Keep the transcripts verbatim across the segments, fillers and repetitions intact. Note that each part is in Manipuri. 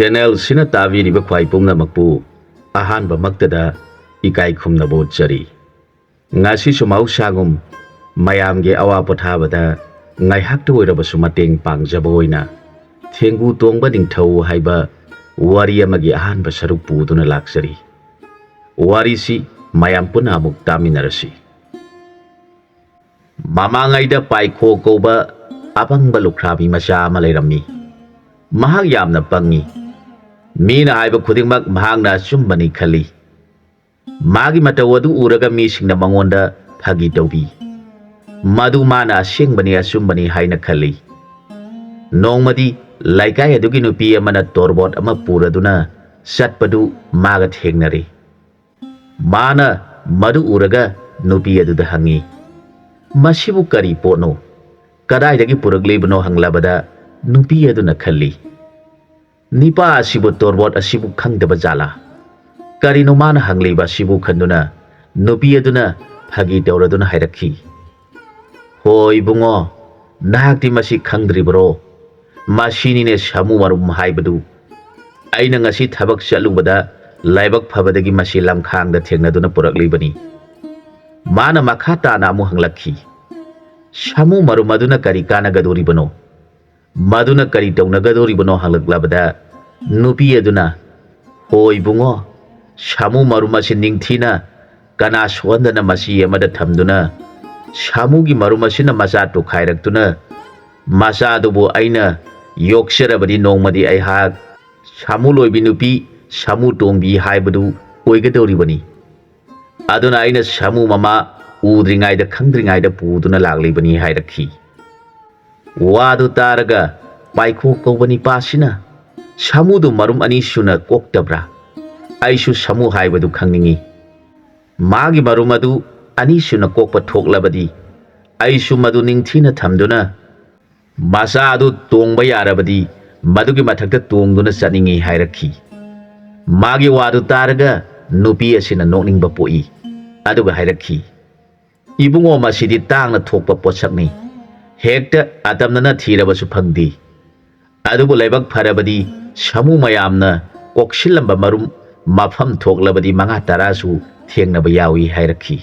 ꯆꯦꯅꯦꯜꯁꯤꯅ ꯇꯥꯕꯤꯔꯤꯕ ꯈ꯭ꯋꯥꯏ ꯄꯨꯝꯅꯃꯛꯄꯨ ꯑꯍꯥꯟꯕꯃꯛꯇꯗ ꯏꯀꯥꯏ ꯈꯨꯝꯅꯕ ꯎꯠꯆꯔꯤ꯫ ꯉꯁꯤꯁꯨ ꯃꯍꯧꯁꯥꯒꯨꯝ ꯃꯌꯥꯝꯒꯤ ꯑꯋꯥ ꯄꯣꯊꯥꯕꯗ ꯉꯥꯏꯍꯥꯛꯇ ꯑꯣꯏꯔꯕꯁꯨ ꯃꯇꯦꯡ ꯄꯥꯡꯖꯕ ꯑꯣꯏꯅ ꯊꯦꯡꯒꯨ ꯇꯣꯡꯕ ꯅꯤꯡꯊꯧ ꯍꯥꯏꯕ ꯋꯥꯔꯤ ꯑꯃꯒꯤ ꯑꯍꯥꯟꯕ ꯁꯔꯨꯛ ꯄꯨꯗꯨꯅ ꯂꯥꯛꯆꯔꯤ꯫ ꯋꯥꯔꯤꯁꯤ ꯃꯌꯥꯝ ꯄꯨꯟꯅ ꯑꯃꯨꯛ ꯇꯥꯃꯤꯟꯅꯔꯁꯤ꯫ ꯃꯃꯥꯡꯉꯩꯗ ꯄꯥꯏꯈꯣ ꯀꯧꯕ ꯑꯄꯪꯕ ꯂꯨꯈ꯭ꯔꯥꯕꯤ ꯃꯆꯥ ꯑꯃ ꯂꯩꯔꯝꯃꯤ꯫ ꯃꯍꯥꯛ ꯌꯥꯝꯅ ꯄꯪꯉꯤ꯫ ꯃꯤꯅ ꯍꯥꯏꯕ ꯈꯨꯗꯤꯡꯃꯛ ꯃꯍꯥꯛꯅ ꯑꯆꯨꯝꯕꯅꯤ ꯈꯜꯂꯤ꯫ ꯃꯥꯒꯤ ꯃꯇꯧ ꯑꯗꯨ ꯎꯔꯒ ꯃꯤꯁꯤꯡꯅ ꯃꯉꯣꯟꯗ ꯐꯥꯒꯤ ꯇꯧꯕꯤ꯫ ꯃꯗꯨ ꯃꯥꯅ ꯑꯁꯦꯡꯕꯅꯤ, ꯑꯆꯨꯝꯕꯅꯤ ꯍꯥꯏꯅ ꯈꯜꯂꯤ꯫ ꯅꯣꯡꯃꯗꯤ ꯂꯩꯀꯥꯏ ꯑꯗꯨꯒꯤ ꯅꯨꯄꯤ ꯑꯃꯅ ꯇꯣꯔꯕꯣꯠ ꯑꯃ ꯄꯨꯔꯗꯨꯅ ꯆꯠꯄꯗꯨ ꯃꯥꯒ ꯊꯦꯡꯅꯔꯦ꯫ ꯃꯥꯅ ꯃꯗꯨ ꯎꯔꯒ ꯅꯨꯄꯤ ꯑꯗꯨꯗ ꯍꯪꯉꯤ, "ꯃꯁꯤꯕꯨ ꯀꯔꯤ ꯄꯣꯠꯅꯣ? ꯀꯗꯥꯏꯗꯒꯤ ꯄꯨꯔꯛꯂꯤꯕꯅꯣ?" ꯍꯪꯂꯕꯗ ꯅꯨꯄꯤ ꯑꯗꯨꯅ ꯈꯜꯂꯤ, "ꯅꯤꯄꯥ ꯑꯁꯤꯕꯨ ꯇꯣꯔꯕꯣꯠ ꯑꯁꯤꯕꯨ ꯈꯪꯗꯕ ꯖꯥꯠꯂꯥ? ꯀꯔꯤꯅꯣ ꯃꯥꯅ ꯍꯪꯂꯤꯕ ꯑꯁꯤꯕꯨ?" ꯈꯟꯗꯨꯅ ꯅꯨꯄꯤ ꯑꯗꯨꯅ ꯐꯥꯒꯤ ꯇꯧꯔꯗꯨꯅ ꯍꯥꯏꯔꯛꯈꯤ, "ꯍꯣ ꯏꯕꯨꯡꯉꯣ, ꯅꯍꯥꯛꯇꯤ ꯃꯁꯤ ꯈꯪꯗ꯭ꯔꯤꯕꯔꯣ? ꯃꯁꯤꯅꯤꯅꯦ ꯁꯥꯃꯨ ꯃꯔꯨꯝ ꯍꯥꯏꯕꯗꯨ꯫ ꯑꯩꯅ ꯉꯁꯤ ꯊꯕꯛ ꯆꯠꯂꯨꯕꯗ ꯂꯥꯏꯕꯛ ꯐꯕꯗꯒꯤ ꯃꯁꯤ ꯂꯝꯈꯥꯡꯗ ꯊꯦꯡꯅꯗꯨꯅ ꯄꯨꯔꯛꯂꯤꯕꯅꯤ꯫" ꯃꯥꯅ ꯃꯈꯥ ꯇꯥꯅ ꯑꯃꯨꯛ ꯍꯪꯂꯛꯈꯤ, "ꯁꯥꯃꯨ ꯃꯔꯨꯝ ꯑꯗꯨꯅ ꯀꯔꯤ ꯀꯥꯟꯅꯒꯗꯣꯔꯤꯕꯅꯣ? ꯃꯗꯨꯅ ꯀꯔꯤ ꯇꯧꯅꯒꯗꯣꯔꯤꯕꯅꯣ?" ꯍꯪꯂꯛꯂꯕꯗ ꯅꯨꯄꯤ ꯑꯗꯨꯅ, "ꯍꯣ ꯏꯕꯨꯡꯉꯣ, ꯁꯥꯃꯨ ꯃꯔꯨꯝ ꯑꯁꯤ ꯅꯤꯡꯊꯤꯅ ꯀꯅꯥ ꯁꯣꯛꯍꯟꯗꯅ ꯃꯆꯤ ꯑꯃꯗ ꯊꯝꯗꯨꯅ ꯁꯥꯃꯨꯒꯤ ꯃꯔꯨꯝ ꯑꯁꯤꯅ ꯃꯆꯥ ꯇꯨꯈꯥꯏꯔꯛꯇꯨꯅ ꯃꯆꯥꯗꯨꯕꯨ ꯑꯩꯅ ꯌꯣꯛꯆꯔꯕꯗꯤ ꯅꯣꯡꯃꯗꯤ ꯑꯩꯍꯥꯛ ꯁꯥꯃꯨ ꯂꯣꯏꯕꯤ ꯅꯨꯄꯤ, ꯁꯥꯃꯨ ꯇꯣꯡꯕꯤ ꯍꯥꯏꯕꯗꯨ ꯑꯣꯏꯒꯗꯧꯔꯤꯕꯅꯤ꯫ ꯑꯗꯨꯅ ꯑꯩꯅ ꯁꯥꯃꯨ ꯃꯃꯥ ꯎꯗ꯭ꯔꯤꯉꯩꯗ ꯈꯪꯗ꯭ꯔꯤꯉꯩꯗ ꯄꯨꯗꯨꯅ ꯂꯥꯛꯂꯤꯕꯅꯤ" ꯍꯥꯏꯔꯛꯈꯤ꯫ ꯋꯥꯗꯨ ꯇꯥꯔꯒ ꯄꯥꯏꯈꯣ ꯀꯧꯕ ꯅꯤꯄꯥꯁꯤꯅ, "ꯁꯥꯃꯨꯗꯨ ꯃꯔꯨꯝ ꯑꯅꯤ ꯁꯨꯅ ꯀꯣꯛꯇꯕ꯭ꯔꯥ? ꯑꯩꯁꯨ ꯁꯥꯃꯨ ꯍꯥꯏꯕꯗꯨ ꯈꯪꯅꯤꯡꯏ꯫ ꯃꯥꯒꯤ ꯃꯔꯨꯝ ꯑꯗꯨ ꯑꯅꯤ ꯁꯨꯅ ꯀꯣꯛꯄ ꯊꯣꯛꯂꯕꯗꯤ ꯑꯩꯁꯨ ꯃꯗꯨ ꯅꯤꯡꯊꯤꯅ ꯊꯝꯗꯨꯅ ꯃꯆꯥ ꯑꯗꯨ ꯇꯣꯡꯕ ꯌꯥꯔꯕꯗꯤ ꯃꯗꯨꯒꯤ ꯃꯊꯛꯇ ꯇꯣꯡꯗꯨꯅ ꯆꯠꯅꯤꯡꯏ" ꯍꯥꯏꯔꯛꯈꯤ꯫ ꯃꯥꯒꯤ ꯋꯥꯗꯨ ꯇꯥꯔꯒ ꯅꯨꯄꯤ ꯑꯁꯤꯅ ꯅꯣꯛꯅꯤꯡꯕ ꯄꯣꯛꯏ꯫ ꯑꯗꯨꯒ ꯍꯥꯏꯔꯛꯈꯤ, "ꯏꯕꯨꯡꯉꯣ, ꯃꯁꯤꯗꯤ ꯇꯥꯡꯅ ꯊꯣꯛꯄ ꯄꯣꯠꯁꯛꯅꯤ꯫ ꯍꯦꯛꯇ ꯑꯇꯝꯅꯅ ꯊꯤꯔꯕꯁꯨ ꯐꯪꯗꯦ꯫ ꯑꯗꯨꯕꯨ ꯂꯥꯏꯕꯛ ꯐꯔꯕꯗꯤ ꯁꯥꯃꯨ ꯃꯌꯥꯝꯅ ꯀꯣꯛꯁꯤꯜꯂꯝꯕ ꯃꯔꯨꯝ ꯃꯐꯝ ꯊꯣꯛꯂꯕꯗꯤ ꯃꯉꯥ ꯇꯔꯥꯁꯨ ꯊꯦꯡꯅꯕ ꯌꯥꯎꯏ ꯍꯥꯏꯔꯛꯈꯤ꯫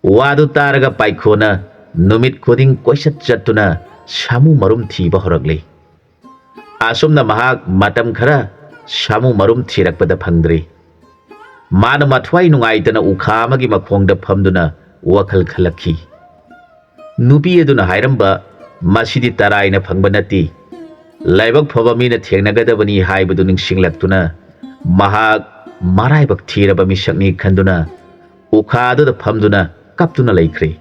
ꯋꯥꯗꯨ ꯇꯥꯔꯒ ꯄꯥꯏꯈꯣꯅ ꯅꯨꯃꯤꯠ ꯈꯨꯗꯤꯡ ꯀꯣꯏꯆꯠ ꯆꯠꯇꯨꯅ ꯁꯥꯃꯨ ꯃꯔꯨꯝ ꯊꯤꯕ ꯍꯧꯔꯛꯂꯤ꯫ ꯑꯁꯨꯝꯅ ꯃꯍꯥꯛ ꯃꯇꯝ ꯈꯔ ꯁꯥꯃꯨ ꯃꯔꯨꯝ ꯊꯤꯔꯛꯄꯗ ꯐꯪꯗ꯭ꯔꯦ꯫ ꯃꯥꯅ ꯃꯊ꯭ꯋꯥꯏ ꯅꯨꯡꯉꯥꯏꯇꯅ ꯎꯈꯥ ꯑꯃꯒꯤ ꯃꯈꯣꯡꯗ ꯐꯝꯗꯨꯅ ꯋꯥꯈꯜ ꯈꯜꯂꯛꯈꯤ꯫ ꯅꯨꯄꯤ ꯑꯗꯨꯅ ꯍꯥꯏꯔꯝꯕ, "ꯃꯁꯤꯗꯤ ꯇꯔꯥꯏꯅ ꯐꯪꯕ ꯅꯠꯇꯦ, ꯂꯥꯏꯕꯛ ꯐꯕ ꯃꯤꯅ ꯊꯦꯡꯅꯒꯗꯕꯅꯤ" ꯍꯥꯏꯕꯗꯨ ꯅꯤꯡꯁꯤꯡꯂꯛꯇꯨꯅ ꯃꯍꯥꯛ ꯃꯔꯥꯏꯕꯛ ꯊꯤꯔꯕ ꯃꯤꯁꯛꯅꯤ ꯈꯟꯗꯨꯅ ꯎꯈꯥ ꯑꯗꯨꯗ ꯐꯝꯗꯨꯅ ꯀꯞꯇꯨꯅ ꯂꯩꯈ꯭ꯔꯦ꯫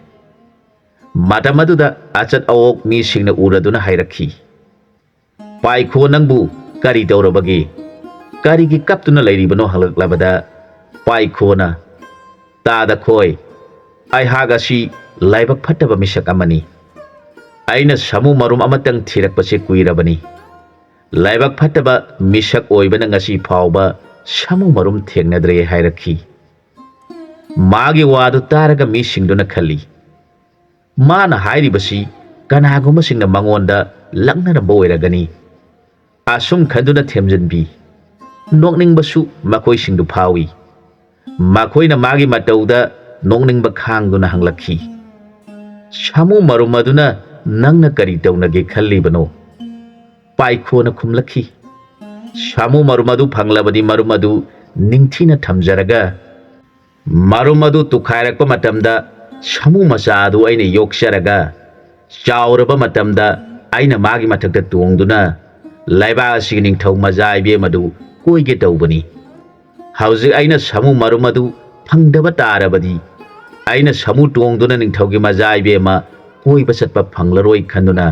ꯃꯇꯝ ꯑꯗꯨꯗ ꯑꯆꯠ ꯑꯋꯣꯛ ꯃꯤꯁꯤꯡꯅ ꯎꯔꯗꯨꯅ ꯍꯥꯏꯔꯛꯈꯤ, "ꯄꯥꯏꯈꯣ, ꯅꯪꯕꯨ ꯀꯔꯤ ꯇꯧꯔꯕꯒꯦ? ꯀꯔꯤꯒꯤ ꯀꯞꯇꯨꯅ ꯂꯩꯔꯤꯕꯅꯣ?" ꯍꯪꯂꯛꯂꯕꯗ ꯄꯥꯏꯈꯣꯅ, "ꯇꯥꯗ ꯈꯣꯏ, ꯑꯩꯍꯥꯛ ꯑꯁꯤ ꯂꯥꯏꯕꯛ ꯐꯠꯇꯕ ꯃꯤꯁꯛ ꯑꯃꯅꯤ꯫ ꯑꯩꯅ ꯁꯥꯃꯨ ꯃꯔꯨꯝ ꯑꯃꯇꯪ ꯊꯤꯔꯛꯄꯁꯦ ꯀꯨꯏꯔꯕꯅꯤ꯫ ꯂꯥꯏꯕꯛ ꯐꯠꯇꯕ ꯃꯤꯁꯛ ꯑꯣꯏꯕꯅ ꯉꯁꯤ ꯐꯥꯎꯕ ꯁꯥꯃꯨ ꯃꯔꯨꯝ ꯊꯦꯡꯅꯗ꯭ꯔꯦ" ꯍꯥꯏꯔꯛꯈꯤ꯫ ꯃꯥꯒꯤ ꯋꯥꯗꯨ ꯇꯥꯔꯒ ꯃꯤꯁꯤꯡꯗꯨꯅ ꯈꯜꯂꯤ, "ꯃꯥꯅ ꯍꯥꯏꯔꯤꯕꯁꯤ ꯀꯅꯥꯒꯨꯝꯕꯁꯤꯡꯅ ꯃꯉꯣꯟꯗ ꯂꯛꯅꯔꯝꯕ ꯑꯣꯏꯔꯒꯅꯤ"꯫ ꯑꯁꯨꯝ ꯈꯟꯗꯨꯅ ꯊꯦꯝꯖꯤꯟꯕꯤ꯫ ꯅꯣꯛꯅꯤꯡꯕꯁꯨ ꯃꯈꯣꯏꯁꯤꯡꯗꯨ ꯐꯥꯎꯏ꯫ ꯃꯈꯣꯏꯅ ꯃꯥꯒꯤ ꯃꯇꯧꯗ ꯅꯣꯛꯅꯤꯡꯕ ꯈꯥꯡꯗꯨꯅ ꯍꯪꯂꯛꯈꯤ, "ꯁꯥꯃꯨ ꯃꯔꯨꯝ ꯑꯗꯨꯅ ꯅꯪꯅ ꯀꯔꯤ ꯇꯧꯅꯒꯦ ꯈꯜꯂꯤꯕꯅꯣ?" ꯄꯥꯏꯈꯣꯅ ꯈꯨꯝꯂꯛꯈꯤ, "ꯁꯥꯃꯨ ꯃꯔꯨꯝ ꯑꯗꯨ ꯐꯪꯂꯕꯗꯤ ꯃꯔꯨꯝ ꯑꯗꯨ ꯅꯤꯡꯊꯤꯅ ꯊꯝꯖꯔꯒ ꯃꯔꯨꯝ ꯑꯗꯨ ꯇꯨꯈꯥꯏꯔꯛꯄ ꯃꯇꯝꯗ ꯁꯥꯃꯨ ꯃꯆꯥ ꯑꯗꯨ ꯑꯩꯅ ꯌꯣꯛꯆꯔꯒ ꯆꯥꯎꯔꯕ ꯃꯇꯝꯗ ꯑꯩꯅ ꯃꯥꯒꯤ ꯃꯊꯛꯇ ꯇꯣꯡꯗꯨꯅ ꯂꯩꯕꯥꯛ ꯑꯁꯤꯒꯤ ꯅꯤꯡꯊꯧ ꯃꯖꯥ ꯏꯕꯦꯝ ꯑꯗꯨ ꯀꯣꯏꯒꯦ ꯇꯧꯕꯅꯤ꯫ ꯍꯧꯖꯤꯛ ꯑꯩꯅ ꯁꯥꯃꯨ ꯃꯔꯨꯝ ꯑꯗꯨ ꯐꯪꯗꯕ ꯇꯥꯔꯕꯗꯤ ꯑꯩꯅ ꯁꯥꯃꯨ ꯇꯣꯡꯗꯨꯅ ꯅꯤꯡꯊꯧꯒꯤ ꯃꯖꯥ ꯏꯕꯦꯝꯃ ꯀꯣꯏꯕ ꯆꯠꯄ ꯐꯪꯂꯔꯣꯏ ꯈꯟꯗꯨꯅ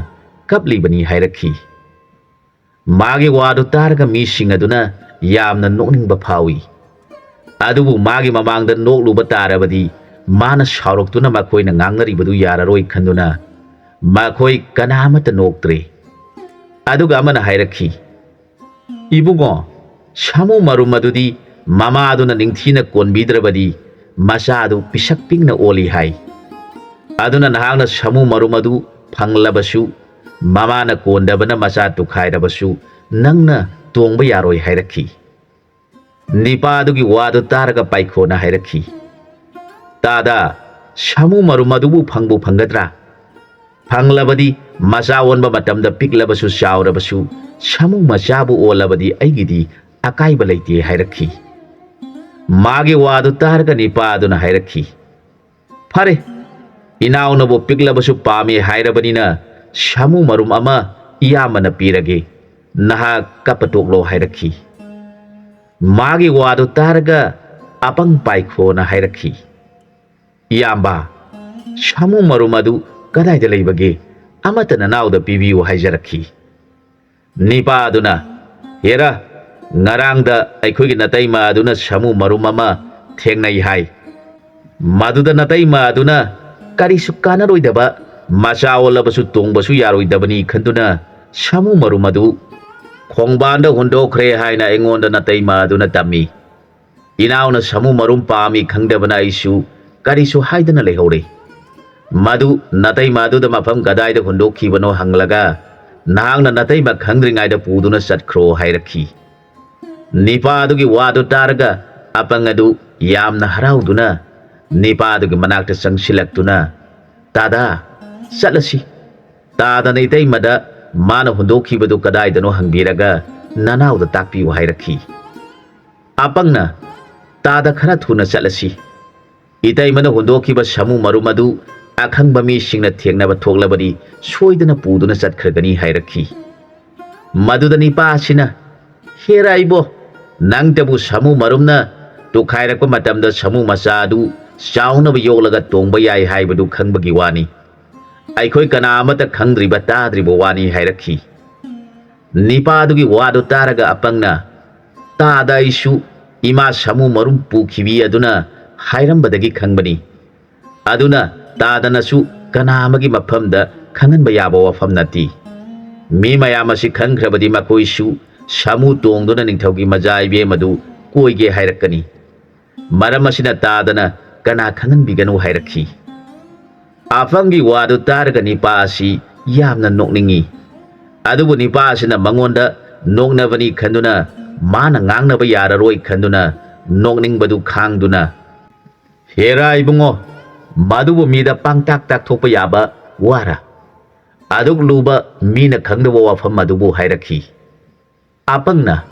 ꯀꯞꯂꯤꯕꯅꯤ" ꯍꯥꯏꯔꯛꯈꯤ꯫ ꯃꯥꯒꯤ ꯋꯥꯗꯨ ꯇꯥꯔꯒ ꯃꯤꯁꯤꯡ ꯑꯗꯨꯅ ꯌꯥꯝꯅ ꯅꯣꯛꯅꯤꯡꯕ ꯐꯥꯎꯏ꯫ ꯑꯗꯨꯕꯨ ꯃꯥꯒꯤ ꯃꯃꯥꯡꯗ ꯅꯣꯛꯂꯨꯕ ꯇꯥꯔꯕꯗꯤ ꯃꯥꯅ ꯁꯥꯎꯔꯛꯇꯨꯅ ꯃꯈꯣꯏꯅ ꯉꯥꯡꯅꯔꯤꯕꯗꯨ ꯌꯥꯔꯔꯣꯏ ꯈꯟꯗꯨꯅ ꯃꯈꯣꯏ ꯀꯅꯥ ꯑꯃꯠꯇ ꯅꯣꯛꯇ꯭ꯔꯦ꯫ ꯑꯗꯨꯒ ꯑꯃꯅ ꯍꯥꯏꯔꯛꯈꯤ, "ꯏꯕꯨꯡꯉꯣ, ꯁꯥꯃꯨ ꯃꯔꯨꯝ ꯑꯗꯨꯗꯤ ꯃꯃꯥꯗꯨꯅ ꯅꯤꯡꯊꯤꯅ ꯀꯣꯟꯕꯤꯗ꯭ꯔꯕꯗꯤ ꯃꯆꯥꯗꯨ ꯄꯤꯁꯛ ꯄꯤꯛꯅ ꯑꯣꯜꯂꯤ ꯍꯥꯏ꯫ ꯑꯗꯨꯅ ꯅꯍꯥꯛꯅ ꯁꯥꯃꯨ ꯃꯔꯨꯝ ꯑꯗꯨ ꯐꯪꯂꯕꯁꯨ, ꯃꯃꯥꯅ ꯀꯣꯟꯗꯕꯅ ꯃꯆꯥ ꯇꯨꯈꯥꯏꯔꯕꯁꯨ, ꯅꯪꯅ ꯇꯣꯡꯕ ꯌꯥꯔꯣꯏ" ꯍꯥꯏꯔꯛꯈꯤ꯫ ꯅꯤꯄꯥ ꯑꯗꯨꯒꯤ ꯋꯥꯗꯨ ꯇꯥꯔꯒ ꯄꯥꯏꯈꯣꯅ ꯍꯥꯏꯔꯛꯈꯤ, "ꯇꯥꯗ, ꯁꯥꯃꯨ ꯃꯔꯨꯝ ꯑꯗꯨꯕꯨ ꯐꯪꯕꯨ ꯐꯪꯒꯗ꯭ꯔꯥ? ꯐꯪꯂꯕꯗꯤ ꯃꯆꯥ ꯑꯣꯟꯕ ꯃꯇꯝꯗ ꯄꯤꯛꯂꯕꯁꯨ ꯆꯥꯎꯔꯕꯁꯨ ꯁꯥꯃꯨ ꯃꯆꯥꯕꯨ ꯑꯣꯜꯂꯕꯗꯤ ꯑꯩꯒꯤꯗꯤ ꯑꯀꯥꯏꯕ ꯂꯩꯇꯦ" ꯍꯥꯏꯔꯛꯈꯤ꯫ ꯃꯥꯒꯤ ꯋꯥꯗꯨ ꯇꯥꯔꯒ ꯅꯤꯄꯥ ꯑꯗꯨꯅ ꯍꯥꯏꯔꯛꯈꯤ, "ꯐꯔꯦ, ꯏꯅꯥꯎꯅꯕꯨ ꯄꯤꯛꯂꯕꯁꯨ ꯄꯥꯝꯃꯤ ꯍꯥꯏꯔꯕꯅꯤꯅ ꯁꯥꯃꯨ ꯃꯔꯨꯝ ꯑꯃ ꯏꯌꯥꯝꯕꯅ ꯄꯤꯔꯒꯦ, ꯅꯍꯥꯛ ꯀꯞꯄ ꯇꯣꯛꯂꯣ" ꯍꯥꯏꯔꯛꯈꯤ꯫ ꯃꯥꯒꯤ ꯋꯥꯗꯨ ꯇꯥꯔꯒ ꯑꯄꯪ ꯄꯥꯏꯈꯣꯅ ꯍꯥꯏꯔꯛꯈꯤ, "ꯏꯌꯥꯝꯕ, ꯁꯥꯃꯨ ꯃꯔꯨꯝ ꯑꯗꯨ ꯀꯗꯥꯏꯗ ꯂꯩꯕꯒꯦ? ꯑꯃꯠꯇ ꯅꯅꯥꯎꯗ ꯄꯤꯕꯤꯌꯨ" ꯍꯥꯏꯖꯔꯛꯈꯤ꯫ ꯅꯤꯄꯥ ꯑꯗꯨꯅ, "ꯍꯦꯔꯥ, ꯉꯔꯥꯡꯗ ꯑꯩꯈꯣꯏꯒꯤ ꯅꯇꯩꯃ ꯑꯗꯨꯅ ꯁꯥꯃꯨ ꯃꯔꯨꯝ ꯑꯃ ꯊꯦꯡꯅꯩ ꯍꯥꯏ꯫ ꯃꯗꯨꯗ ꯅꯇꯩꯃ ꯑꯗꯨꯅ ꯀꯔꯤꯁꯨ ꯀꯥꯟꯅꯔꯣꯏꯗꯕ, ꯃꯆꯥ ꯑꯣꯜꯂꯕꯁꯨ ꯇꯣꯡꯕꯁꯨ ꯌꯥꯔꯣꯏꯗꯕꯅꯤ ꯈꯟꯗꯨꯅ ꯁꯥꯃꯨ ꯃꯔꯨꯝ ꯑꯗꯨ ꯈꯣꯡꯕꯥꯟꯗ ꯍꯨꯟꯗꯣꯛꯈ꯭ꯔꯦ ꯍꯥꯏꯅ ꯑꯩꯉꯣꯟꯗ ꯅꯇꯩꯃ ꯑꯗꯨꯅ ꯇꯝꯃꯤ꯫ ꯏꯅꯥꯎꯅ ꯁꯥꯃꯨ ꯃꯔꯨꯝ ꯄꯥꯝꯃꯤ ꯈꯪꯗꯕꯅ ꯑꯩꯁꯨ ꯀꯔꯤꯁꯨ ꯍꯥꯏꯗꯅ ꯂꯩꯍꯧꯔꯦ꯫ ꯃꯗꯨ ꯅꯇꯩꯃ ꯑꯗꯨꯗ ꯃꯐꯝ ꯀꯗꯥꯏꯗ ꯍꯨꯟꯗꯣꯛꯈꯤꯕꯅꯣ ꯍꯪꯂꯒ ꯅꯍꯥꯛꯅ ꯅꯇꯩꯃ ꯈꯪꯗ꯭ꯔꯤꯉꯩꯗ ꯄꯨꯗꯨꯅ ꯆꯠꯈ꯭ꯔꯣ" ꯍꯥꯏꯔꯛꯈꯤ꯫ ꯅꯤꯄꯥ ꯑꯗꯨꯒꯤ ꯋꯥꯗꯨ ꯇꯥꯔꯒ ꯑꯄꯪ ꯑꯗꯨ ꯌꯥꯝꯅ ꯍꯔꯥꯎꯗꯨꯅ ꯅꯤꯄꯥ ꯑꯗꯨꯒꯤ ꯃꯅꯥꯛꯇ ꯆꯪꯁꯤꯜꯂꯛꯇꯨꯅ, "ꯇꯥꯗꯥ, ꯆꯠꯂꯁꯤ꯫ ꯇꯥꯗꯅ ꯏꯇꯩꯃꯗ ꯃꯥꯅ ꯍꯨꯟꯗꯣꯛꯈꯤꯕꯗꯨ ꯀꯗꯥꯏꯗꯅꯣ ꯍꯪꯕꯤꯔꯒ ꯅꯅꯥꯎꯗ ꯇꯥꯛꯄꯤꯌꯨ" ꯍꯥꯏꯔꯛꯈꯤ꯫ ꯑꯄꯪꯅ, "ꯇꯥꯗ, ꯈꯔ ꯊꯨꯅ ꯆꯠꯂꯁꯤ꯫ ꯏꯇꯩꯃꯅ ꯍꯨꯟꯗꯣꯛꯈꯤꯕ ꯁꯥꯃꯨ ꯃꯔꯨꯝ ꯑꯗꯨ ꯑꯈꯪꯕ ꯃꯤꯁꯤꯡꯅ ꯊꯦꯡꯅꯕ ꯊꯣꯛꯂꯕꯗꯤ ꯁꯣꯏꯗꯅ ꯄꯨꯗꯨꯅ ꯆꯠꯈ꯭ꯔꯒꯅꯤ" ꯍꯥꯏꯔꯛꯈꯤ꯫ ꯃꯗꯨꯗ ꯅꯤꯄꯥ ꯑꯁꯤꯅ, "ꯍꯦꯔꯥ ꯏꯕꯣ, ꯅꯪꯇꯕꯨ ꯁꯥꯃꯨ ꯃꯔꯨꯝꯅ ꯇꯨꯈꯥꯏꯔꯛꯄ ꯃꯇꯝꯗ ꯁꯥꯃꯨ ꯃꯆꯥ ꯑꯗꯨ ꯆꯥꯎꯅꯕ ꯌꯣꯛꯂꯒ ꯇꯣꯡꯕ ꯌꯥꯏ ꯍꯥꯏꯕꯗꯨ ꯈꯪꯕꯒꯤ ꯋꯥꯅꯤ꯫ ꯑꯩꯈꯣꯏ ꯀꯅꯥ ꯑꯃꯠꯇ ꯈꯪꯗ꯭ꯔꯤꯕ ꯇꯥꯗ꯭ꯔꯤꯕ ꯋꯥꯅꯤ" ꯍꯥꯏꯔꯛꯈꯤ꯫ ꯅꯤꯄꯥꯗꯨꯒꯤ ꯋꯥꯗꯨ ꯇꯥꯔꯒ ꯑꯄꯪꯅ, "ꯇꯥꯗ, ꯑꯩꯁꯨ ꯏꯃꯥ ꯁꯥꯃꯨ ꯃꯔꯨꯝ ꯄꯨꯈꯤꯕꯤ ꯑꯗꯨꯅ ꯍꯥꯏꯔꯝꯕꯗꯒꯤ ꯈꯪꯕꯅꯤ꯫ ꯑꯗꯨꯅ ꯇꯥꯗꯅꯁꯨ ꯀꯅꯥ ꯑꯃꯒꯤ ꯃꯐꯝꯗ ꯈꯪꯍꯟꯕ ꯌꯥꯕ ꯋꯥꯐꯝ ꯅꯠꯇꯦ꯫ ꯃꯤ ꯃꯌꯥꯝ ꯑꯁꯤ ꯈꯪꯈ꯭ꯔꯕꯗꯤ ꯃꯈꯣꯏꯁꯨ ꯁꯥꯃꯨ ꯇꯣꯡꯗꯨꯅ ꯅꯤꯡꯊꯧꯒꯤ ꯃꯖꯥ ꯏꯕꯦꯝ ꯑꯗꯨ ꯀꯣꯏꯒꯦ ꯍꯥꯏꯔꯛꯀꯅꯤ꯫ ꯃꯔꯝ ꯑꯁꯤꯅ ꯇꯥꯗꯅ ꯀꯅꯥ ꯈꯪꯍꯟꯕꯤꯒꯅꯨ" ꯍꯥꯏꯔꯛꯈꯤ꯫ ꯑꯄꯪꯒꯤ ꯋꯥꯗꯨ ꯇꯥꯔꯒ ꯅꯤꯄꯥ ꯑꯁꯤ ꯌꯥꯝꯅ ꯅꯣꯛꯅꯤꯡꯏ꯫ ꯑꯗꯨꯕꯨ ꯅꯤꯄꯥ ꯑꯁꯤꯅ ꯃꯉꯣꯟꯗ ꯅꯣꯛꯅꯕꯅꯤ ꯈꯟꯗꯨꯅ, ꯃꯥꯅ ꯉꯥꯡꯅꯕ ꯌꯥꯔꯔꯣꯏ ꯈꯟꯗꯨꯅ, ꯅꯣꯛꯅꯤꯡꯕꯗꯨ ꯈꯥꯡꯗꯨꯅ, "ꯍꯦꯔꯥ ꯏꯕꯨꯡꯉꯣ, ꯃꯗꯨꯕꯨ ꯃꯤꯗ ꯄꯥꯡꯇꯥꯛ ꯇꯥꯛꯊꯣꯛꯄ ꯌꯥꯕ ꯋꯥꯔ? ꯑꯗꯨꯛ ꯂꯨꯕ ꯃꯤꯅ ꯈꯪꯗꯕ ꯋꯥꯐꯝ ꯑꯗꯨꯕꯨ?" ꯍꯥꯏꯔꯛꯈꯤ꯫ ꯑꯄꯪꯅ,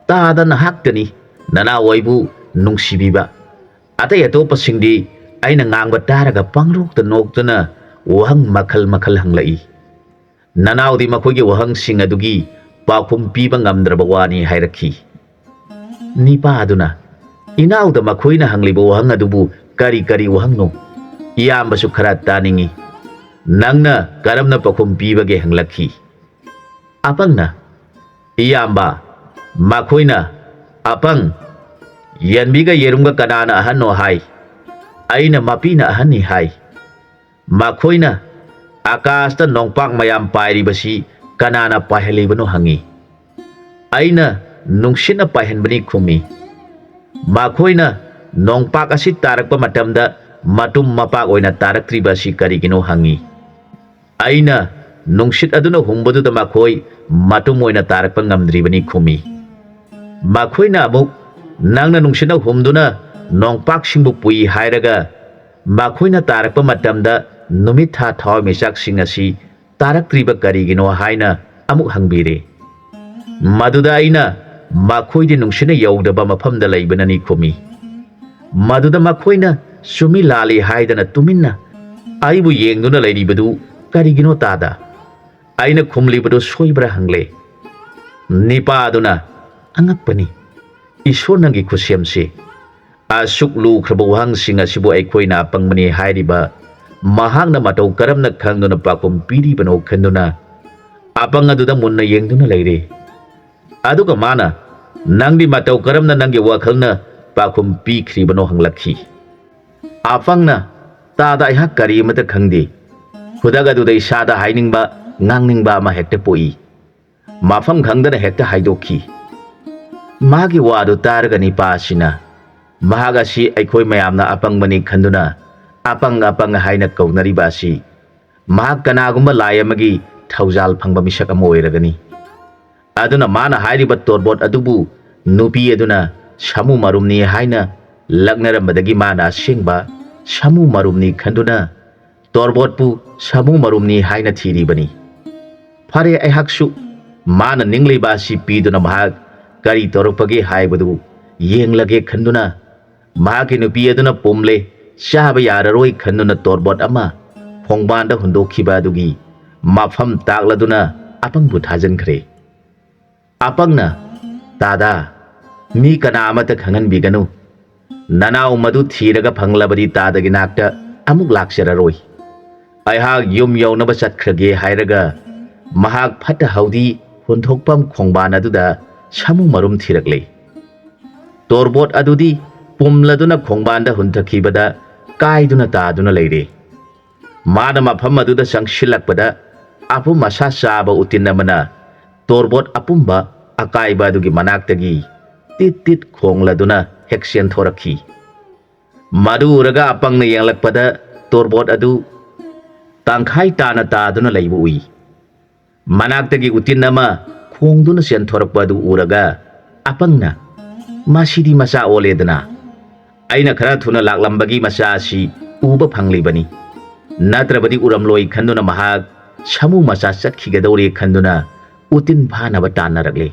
"ꯇꯥꯗ ꯅꯍꯥꯛꯇꯅꯤ ꯅꯅꯥꯎ ꯑꯩꯕꯨ ꯅꯨꯡꯁꯤꯕꯤꯕ꯫ ꯑꯇꯩ ꯑꯇꯣꯞꯄꯁꯤꯡꯗꯤ ꯑꯩꯅ ꯉꯥꯡꯕ ꯇꯥꯔꯒ ꯄꯪꯅꯣꯛꯇ ꯅꯣꯛꯇꯨꯅ ꯋꯥꯍꯪ ꯃꯈꯜ ꯃꯈꯜ ꯍꯪꯂꯛꯏ꯫ ꯅꯅꯥꯎꯗꯤ ꯃꯈꯣꯏꯒꯤ ꯋꯥꯍꯪꯁꯤꯡ ꯑꯗꯨꯒꯤ ꯄꯥꯎꯈꯨꯝ ꯄꯤꯕ ꯉꯝꯗ꯭ꯔꯕ ꯋꯥꯅꯤ" ꯍꯥꯏꯔꯛꯈꯤ꯫ ꯅꯤꯄꯥ ꯑꯗꯨꯅ, "ꯏꯅꯥꯎꯗ ꯃꯈꯣꯏꯅ ꯍꯪꯂꯤꯕ ꯋꯥꯍꯪ ꯑꯗꯨꯕꯨ ꯀꯔꯤ ꯀꯔꯤ ꯋꯥꯍꯪꯅꯣ? ꯏꯌꯥꯝꯕꯁꯨ ꯈꯔ ꯇꯥꯅꯤꯡꯏ꯫ ꯅꯪꯅ ꯀꯔꯝꯅ ꯄꯥꯎꯈꯨꯝ ꯄꯤꯕꯒꯦ?" ꯍꯪꯂꯛꯈꯤ꯫ ꯑꯄꯪꯅ, "ꯏꯌꯥꯝꯕ, ꯃꯈꯣꯏꯅ, ꯑꯄꯪ, ꯌꯦꯟꯕꯤꯒ ꯌꯦꯔꯨꯝꯒ ꯀꯅꯥꯅ ꯑꯍꯟꯅꯣ ꯍꯥꯏ꯫ ꯑꯩꯅ ꯃꯄꯤꯅ ꯑꯍꯟꯅꯤ ꯍꯥꯏ꯫ ꯃꯈꯣꯏꯅ, ꯑꯀꯥꯁꯇ ꯅꯣꯡꯄꯥꯛ ꯃꯌꯥꯝ ꯄꯥꯏꯔꯤꯕꯁꯤ ꯀꯅꯥꯅ ꯄꯥꯏꯍꯜꯂꯤꯕꯅꯣ ꯍꯪꯉꯤ꯫ ꯑꯩꯅ, ꯅꯨꯡꯁꯤꯠꯅ ꯄꯥꯏꯍꯟꯕꯅꯤ ꯈꯨꯝꯃꯤ꯫ ꯃꯈꯣꯏꯅ ꯅꯣꯡꯄꯥꯛ ꯑꯁꯤ ꯇꯥꯔꯛꯄ ꯃꯇꯝꯗ ꯃꯇꯨꯝ ꯃꯄꯥꯛ ꯑꯣꯏꯅ ꯇꯥꯔꯛꯇ꯭ꯔꯤꯕ ꯑꯁꯤ ꯀꯔꯤꯒꯤꯅꯣ ꯍꯪꯉꯤ꯫ ꯑꯩꯅ, ꯅꯨꯡꯁꯤꯠ ꯑꯗꯨꯅ ꯍꯨꯝꯕꯗꯨꯗ ꯃꯈꯣꯏ ꯃꯇꯨꯝ ꯑꯣꯏꯅ ꯇꯥꯔꯛꯄ ꯉꯝꯗ꯭ꯔꯤꯕꯅꯤ ꯈꯨꯝꯃꯤ꯫ ꯃꯈꯣꯏꯅ ꯑꯃꯨꯛ, ꯅꯪꯅ ꯅꯨꯡꯁꯤꯠꯅ ꯍꯨꯝꯗꯨꯅ ꯅꯣꯡꯄꯥꯛꯁꯤꯡꯕꯨ ꯄꯨꯏ ꯍꯥꯏꯔꯒ, ꯃꯈꯣꯏꯅ ꯇꯥꯔꯛꯄ ꯃꯇꯝꯗ ꯅꯨꯃꯤꯠ ꯊꯥ ꯊꯋꯥꯟꯃꯤꯆꯥꯛꯁꯤꯡ ꯑꯁꯤ ꯇꯥꯔꯛꯇ꯭ꯔꯤꯕ ꯀꯔꯤꯒꯤꯅꯣ ꯍꯥꯏꯅ ꯑꯃꯨꯛ ꯍꯪꯕꯤꯔꯦ꯫ ꯃꯗꯨꯗ ꯑꯩꯅ, ꯃꯈꯣꯏꯗꯤ ꯅꯨꯡꯁꯤꯠꯅ ꯌꯧꯗꯕ ꯃꯐꯝꯗ ꯂꯩꯕꯅꯅꯤ ꯈꯨꯝꯃꯤ꯫ ꯃꯗꯨꯗ ꯃꯈꯣꯏꯅ ꯆꯨꯝꯃꯤ ꯂꯥꯜꯂꯤ ꯍꯥꯏꯗꯅ ꯇꯨꯃꯤꯟꯅ ꯑꯩꯕꯨ ꯌꯦꯡꯗꯨꯅ ꯂꯩꯔꯤꯕꯗꯨ ꯀꯔꯤꯒꯤꯅꯣ ꯇꯥꯗ? ꯑꯩꯅ ꯈꯨꯝꯂꯤꯕꯗꯨ ꯁꯣꯏꯕ꯭ꯔꯥ ꯍꯪꯂꯦ꯫ ꯅꯤꯄꯥ ꯑꯗꯨꯅ, ꯑꯉꯛꯄꯅꯤ, ꯏꯁꯣꯔ ꯅꯪꯒꯤ ꯈꯨꯠꯁꯦꯝꯁꯤ꯫ ꯑꯁꯨꯛ ꯂꯨꯈ꯭ꯔꯕ ꯋꯥꯍꯪꯁꯤꯡ ꯑꯁꯤꯕꯨ ꯑꯩꯈꯣꯏꯅ ꯑꯄꯪꯕꯅꯤ ꯍꯥꯏꯔꯤꯕ ꯃꯍꯥꯛꯅ ꯃꯇꯧ ꯀꯔꯝꯅ ꯈꯪꯗꯨꯅ ꯄꯥꯎꯈꯨꯝ ꯄꯤꯔꯤꯕꯅꯣ ꯈꯟꯗꯨꯅ ꯑꯄꯪ ꯑꯗꯨꯗ ꯃꯨꯟꯅ ꯌꯦꯡꯗꯨꯅ ꯂꯩꯔꯦ꯫ ꯑꯗꯨꯒ ꯃꯥꯅ, "ꯅꯪꯗꯤ ꯃꯇꯧ ꯀꯔꯝꯅ ꯅꯪꯒꯤ ꯋꯥꯈꯜꯅ ꯄꯥꯎꯈꯨꯝ ꯄꯤꯈ꯭ꯔꯤꯕꯅꯣ?" ꯍꯪꯂꯛꯈꯤ꯫ ꯑꯄꯪꯅ, "ꯇꯥꯗ ꯑꯩꯍꯥꯛ ꯀꯔꯤ ꯑꯃꯠꯇ ꯈꯪꯗꯦ꯫ ꯈꯨꯗꯛ ꯑꯗꯨꯗ ꯏꯁꯥꯗ ꯍꯥꯏꯅꯤꯡꯕ, ꯉꯥꯡꯅꯤꯡꯕ ꯑꯃ ꯍꯦꯛꯇ ꯄꯣꯛꯏ꯫ ꯃꯐꯝ ꯈꯪꯗꯅ ꯍꯦꯛꯇ ꯍꯥꯏꯗꯣꯛꯈꯤ꯫" ꯃꯥꯒꯤ ꯋꯥꯗꯨ ꯇꯥꯔꯒ ꯅꯤꯄꯥ ꯑꯁꯤꯅ, "ꯃꯍꯥꯛ ꯑꯁꯤ ꯑꯩꯈꯣꯏ ꯃꯌꯥꯝꯅ ꯑꯄꯪꯕꯅꯤ ꯈꯟꯗꯨꯅ ꯑꯄꯪ ꯑꯄꯪ ꯍꯥꯏꯅ ꯀꯧꯅꯔꯤꯕ ꯑꯁꯤ ꯃꯍꯥꯛ ꯀꯅꯥꯒꯨꯝꯕ ꯂꯥꯏ ꯑꯃꯒꯤ ꯊꯧꯖꯥꯜ ꯐꯪꯕ ꯃꯤꯁꯛ ꯑꯃ ꯑꯣꯏꯔꯒꯅꯤ꯫ ꯑꯗꯨꯅ ꯃꯥꯅ ꯍꯥꯏꯔꯤꯕ ꯇꯣꯔꯕꯣꯠ ꯑꯗꯨꯕꯨ ꯅꯨꯄꯤ ꯑꯗꯨꯅ ꯁꯥꯃꯨ ꯃꯔꯨꯝꯅꯤ ꯍꯥꯏꯅ ꯂꯛꯅꯔꯝꯕꯗꯒꯤ ꯃꯥꯅ ꯑꯁꯦꯡꯕ ꯁꯥꯃꯨ ꯃꯔꯨꯝꯅꯤ ꯈꯟꯗꯨꯅ ꯇꯣꯔꯕꯣꯠꯄꯨ ꯁꯥꯃꯨ ꯃꯔꯨꯝꯅꯤ ꯍꯥꯏꯅ ꯊꯤꯔꯤꯕꯅꯤ꯫ ꯐꯔꯦ, ꯑꯩꯍꯥꯛꯁꯨ ꯃꯥꯅ ꯅꯤꯡꯂꯤꯕ ꯑꯁꯤ ꯄꯤꯗꯨꯅ ꯃꯍꯥꯛ ꯀꯔꯤ ꯇꯧꯔꯛꯄꯒꯦ ꯍꯥꯏꯕꯗꯨ ꯌꯦꯡꯂꯒꯦ ꯈꯟꯗꯨꯅ ꯃꯍꯥꯛꯀꯤ ꯅꯨꯄꯤ ꯑꯗꯨꯅ ꯄꯨꯝꯂꯦ, ꯆꯥꯕ ꯌꯥꯔꯔꯣꯏ ꯈꯟꯗꯨꯅ ꯇꯣꯔꯕꯣꯠ ꯑꯃ ꯈꯣꯡꯕꯥꯟꯗ ꯍꯨꯟꯗꯣꯛꯈꯤꯕ ꯑꯗꯨꯒꯤ ꯃꯐꯝ ꯇꯥꯛꯂꯗꯨꯅ ꯑꯄꯪꯕꯨ ꯊꯥꯖꯤꯟꯈ꯭ꯔꯦ꯫ ꯑꯄꯪꯅ, "ꯇꯥꯗꯥ, ꯃꯤ ꯀꯅꯥ ꯑꯃꯠꯇ ꯈꯪꯍꯟꯕꯤꯒꯅꯨ꯫ ꯅꯅꯥꯎ ꯃꯗꯨ ꯊꯤꯔꯒ ꯐꯪꯂꯕꯗꯤ ꯇꯥꯗꯒꯤ ꯅꯥꯛꯇ ꯑꯃꯨꯛ ꯂꯥꯛꯆꯔꯔꯣꯏ꯫ ꯑꯩꯍꯥꯛ ꯌꯨꯝ ꯌꯧꯅꯕ ꯆꯠꯈ꯭ꯔꯒꯦ" ꯍꯥꯏꯔꯒ ꯃꯍꯥꯛ ꯐꯠꯇ ꯍꯥꯎꯗꯤ ꯍꯨꯟꯊꯣꯛꯐꯝ ꯈꯣꯡꯕꯥꯟ ꯑꯗꯨꯗ ꯁꯥꯃꯨ ꯃꯔꯨꯝ ꯊꯤꯔꯛꯂꯦ꯫ ꯇꯣꯔꯕꯣꯠ ꯑꯗꯨꯗꯤ ꯄꯨꯝꯂꯗꯨꯅ ꯈꯣꯡꯕꯥꯟꯗ ꯍꯨꯟꯊꯈꯤꯕꯗ ꯀꯥꯏꯗꯨꯅ ꯇꯥꯗꯨꯅ ꯂꯩꯔꯦ꯫ ꯃꯥꯅ ꯃꯐꯝ ꯑꯗꯨꯗ ꯆꯪꯁꯤꯜꯂꯛꯄꯗ ꯑꯄꯨꯝ ꯑꯁꯥ ꯆꯥꯕ ꯎꯇꯤꯟ ꯑꯃꯅ ꯇꯣꯔꯕꯣꯠ ꯑꯄꯨꯝꯕ ꯑꯀꯥꯏꯕ ꯑꯗꯨꯒꯤ ꯃꯅꯥꯛꯇꯒꯤ ꯇꯤꯠ ꯇꯤꯠ ꯈꯣꯡꯂꯗꯨꯅ ꯍꯦꯛ ꯆꯦꯟꯊꯣꯔꯛꯈꯤ꯫ ꯃꯗꯨ ꯎꯔꯒ ꯑꯄꯪꯅ ꯌꯦꯡꯂꯛꯄꯗ ꯇꯣꯔꯕꯣꯠ ꯑꯗꯨ ꯇꯪꯈꯥꯏ ꯇꯥꯅ ꯇꯥꯗꯨꯅ ꯂꯩꯕ ꯎꯏ꯫ ꯃꯅꯥꯛꯇꯒꯤ ꯎꯇꯤꯟ ꯑꯃ ꯈꯣꯡꯗꯨꯅ ꯆꯦꯟꯊꯣꯔꯛꯄ ꯑꯗꯨ ꯎꯔꯒ ꯑꯄꯪꯅ, "ꯃꯁꯤꯗꯤ ꯃꯆꯥ ꯑꯣꯜꯂꯦꯗꯅ꯫ ꯑꯩꯅ ꯈꯔ ꯊꯨꯅ ꯂꯥꯛꯂꯝꯕꯒꯤ ꯃꯆꯥ ꯑꯁꯤ ꯎꯕ ꯐꯪꯂꯤꯕꯅꯤ꯫ ꯅꯠꯇ꯭ꯔꯕꯗꯤ ꯎꯔꯝꯂꯣꯏ" ꯈꯟꯗꯨꯅ ꯃꯍꯥꯛ ꯁꯥꯃꯨ ꯃꯆꯥ ꯆꯠꯈꯤꯒꯗꯧꯔꯦ ꯈꯟꯗꯨꯅ ꯎꯇꯤꯟ ꯐꯥꯅꯕ ꯇꯥꯟꯅꯔꯛꯂꯦ꯫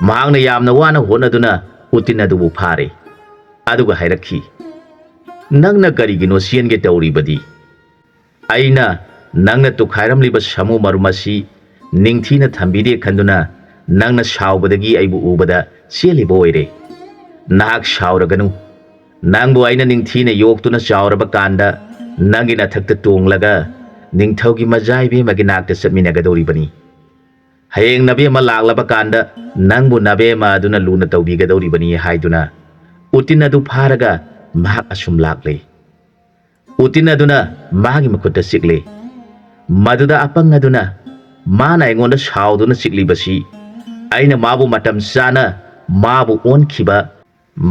ꯃꯍꯥꯛꯅ ꯌꯥꯝꯅ ꯋꯥꯅ ꯍꯣꯠꯅꯗꯨꯅ ꯎꯇꯤꯟ ꯑꯗꯨꯕꯨ ꯐꯥꯔꯦ꯫ ꯑꯗꯨꯒ ꯍꯥꯏꯔꯛꯈꯤ, "ꯅꯪꯅ ꯀꯔꯤꯒꯤꯅꯣ ꯆꯦꯟꯒꯦ ꯇꯧꯔꯤꯕꯗꯤ? ꯑꯩꯅ ꯅꯪꯅ ꯇꯨꯈꯥꯏꯔꯝꯂꯤꯕ ꯁꯥꯃꯨ ꯃꯔꯨꯝ ꯑꯁꯤ ꯅꯤꯡꯊꯤꯅ ꯊꯝꯕꯤꯗꯦ ꯈꯟꯗꯨꯅ ꯅꯪꯅ ꯁꯥꯎꯕꯗꯒꯤ ꯑꯩꯕꯨ ꯎꯕꯗ ꯆꯦꯜꯂꯤꯕ ꯑꯣꯏꯔꯦ꯫ ꯅꯍꯥꯛ ꯁꯥꯎꯔꯒꯅꯨ꯫ ꯅꯪꯕꯨ ꯑꯩꯅ ꯅꯤꯡꯊꯤꯅ ꯌꯣꯛꯇꯨꯅ ꯆꯥꯎꯔꯕ ꯀꯥꯟꯗ ꯅꯪꯒꯤ ꯅꯊꯛꯇ ꯇꯣꯡꯂꯒ ꯅꯤꯡꯊꯧꯒꯤ ꯃꯖꯥ ꯏꯕꯦꯝꯃꯒꯤ ꯅꯥꯛꯇ ꯆꯠꯃꯤꯟꯅꯒꯗꯧꯔꯤꯕꯅꯤ꯫ ꯍꯌꯦꯡ ꯅꯕꯦꯝꯃ ꯂꯥꯛꯂꯕ ꯀꯥꯟꯗ ꯅꯪꯕꯨ ꯅꯕꯦꯝꯃ ꯑꯗꯨꯅ ꯂꯨꯅ ꯇꯧꯕꯤꯒꯗꯧꯔꯤꯕꯅꯤ" ꯍꯥꯏꯗꯨꯅ ꯎꯇꯤꯟ ꯑꯗꯨ ꯐꯥꯔꯒ ꯃꯍꯥꯛ ꯑꯁꯨꯝ ꯂꯥꯛꯂꯦ꯫ ꯎꯇꯤꯟ ꯑꯗꯨꯅ ꯃꯥꯒꯤ ꯃꯈꯨꯠꯇ ꯆꯤꯛꯂꯦ꯫ ꯃꯗꯨꯗ ꯑꯄꯪ ꯑꯗꯨꯅ, "ꯃꯥꯅ ꯑꯩꯉꯣꯟꯗ ꯁꯥꯎꯗꯨꯅ ꯆꯤꯛꯂꯤꯕꯁꯤ ꯑꯩꯅ ꯃꯥꯕꯨ ꯃꯇꯝ ꯆꯥꯅ ꯃꯥꯕꯨ ꯑꯣꯟꯈꯤꯕ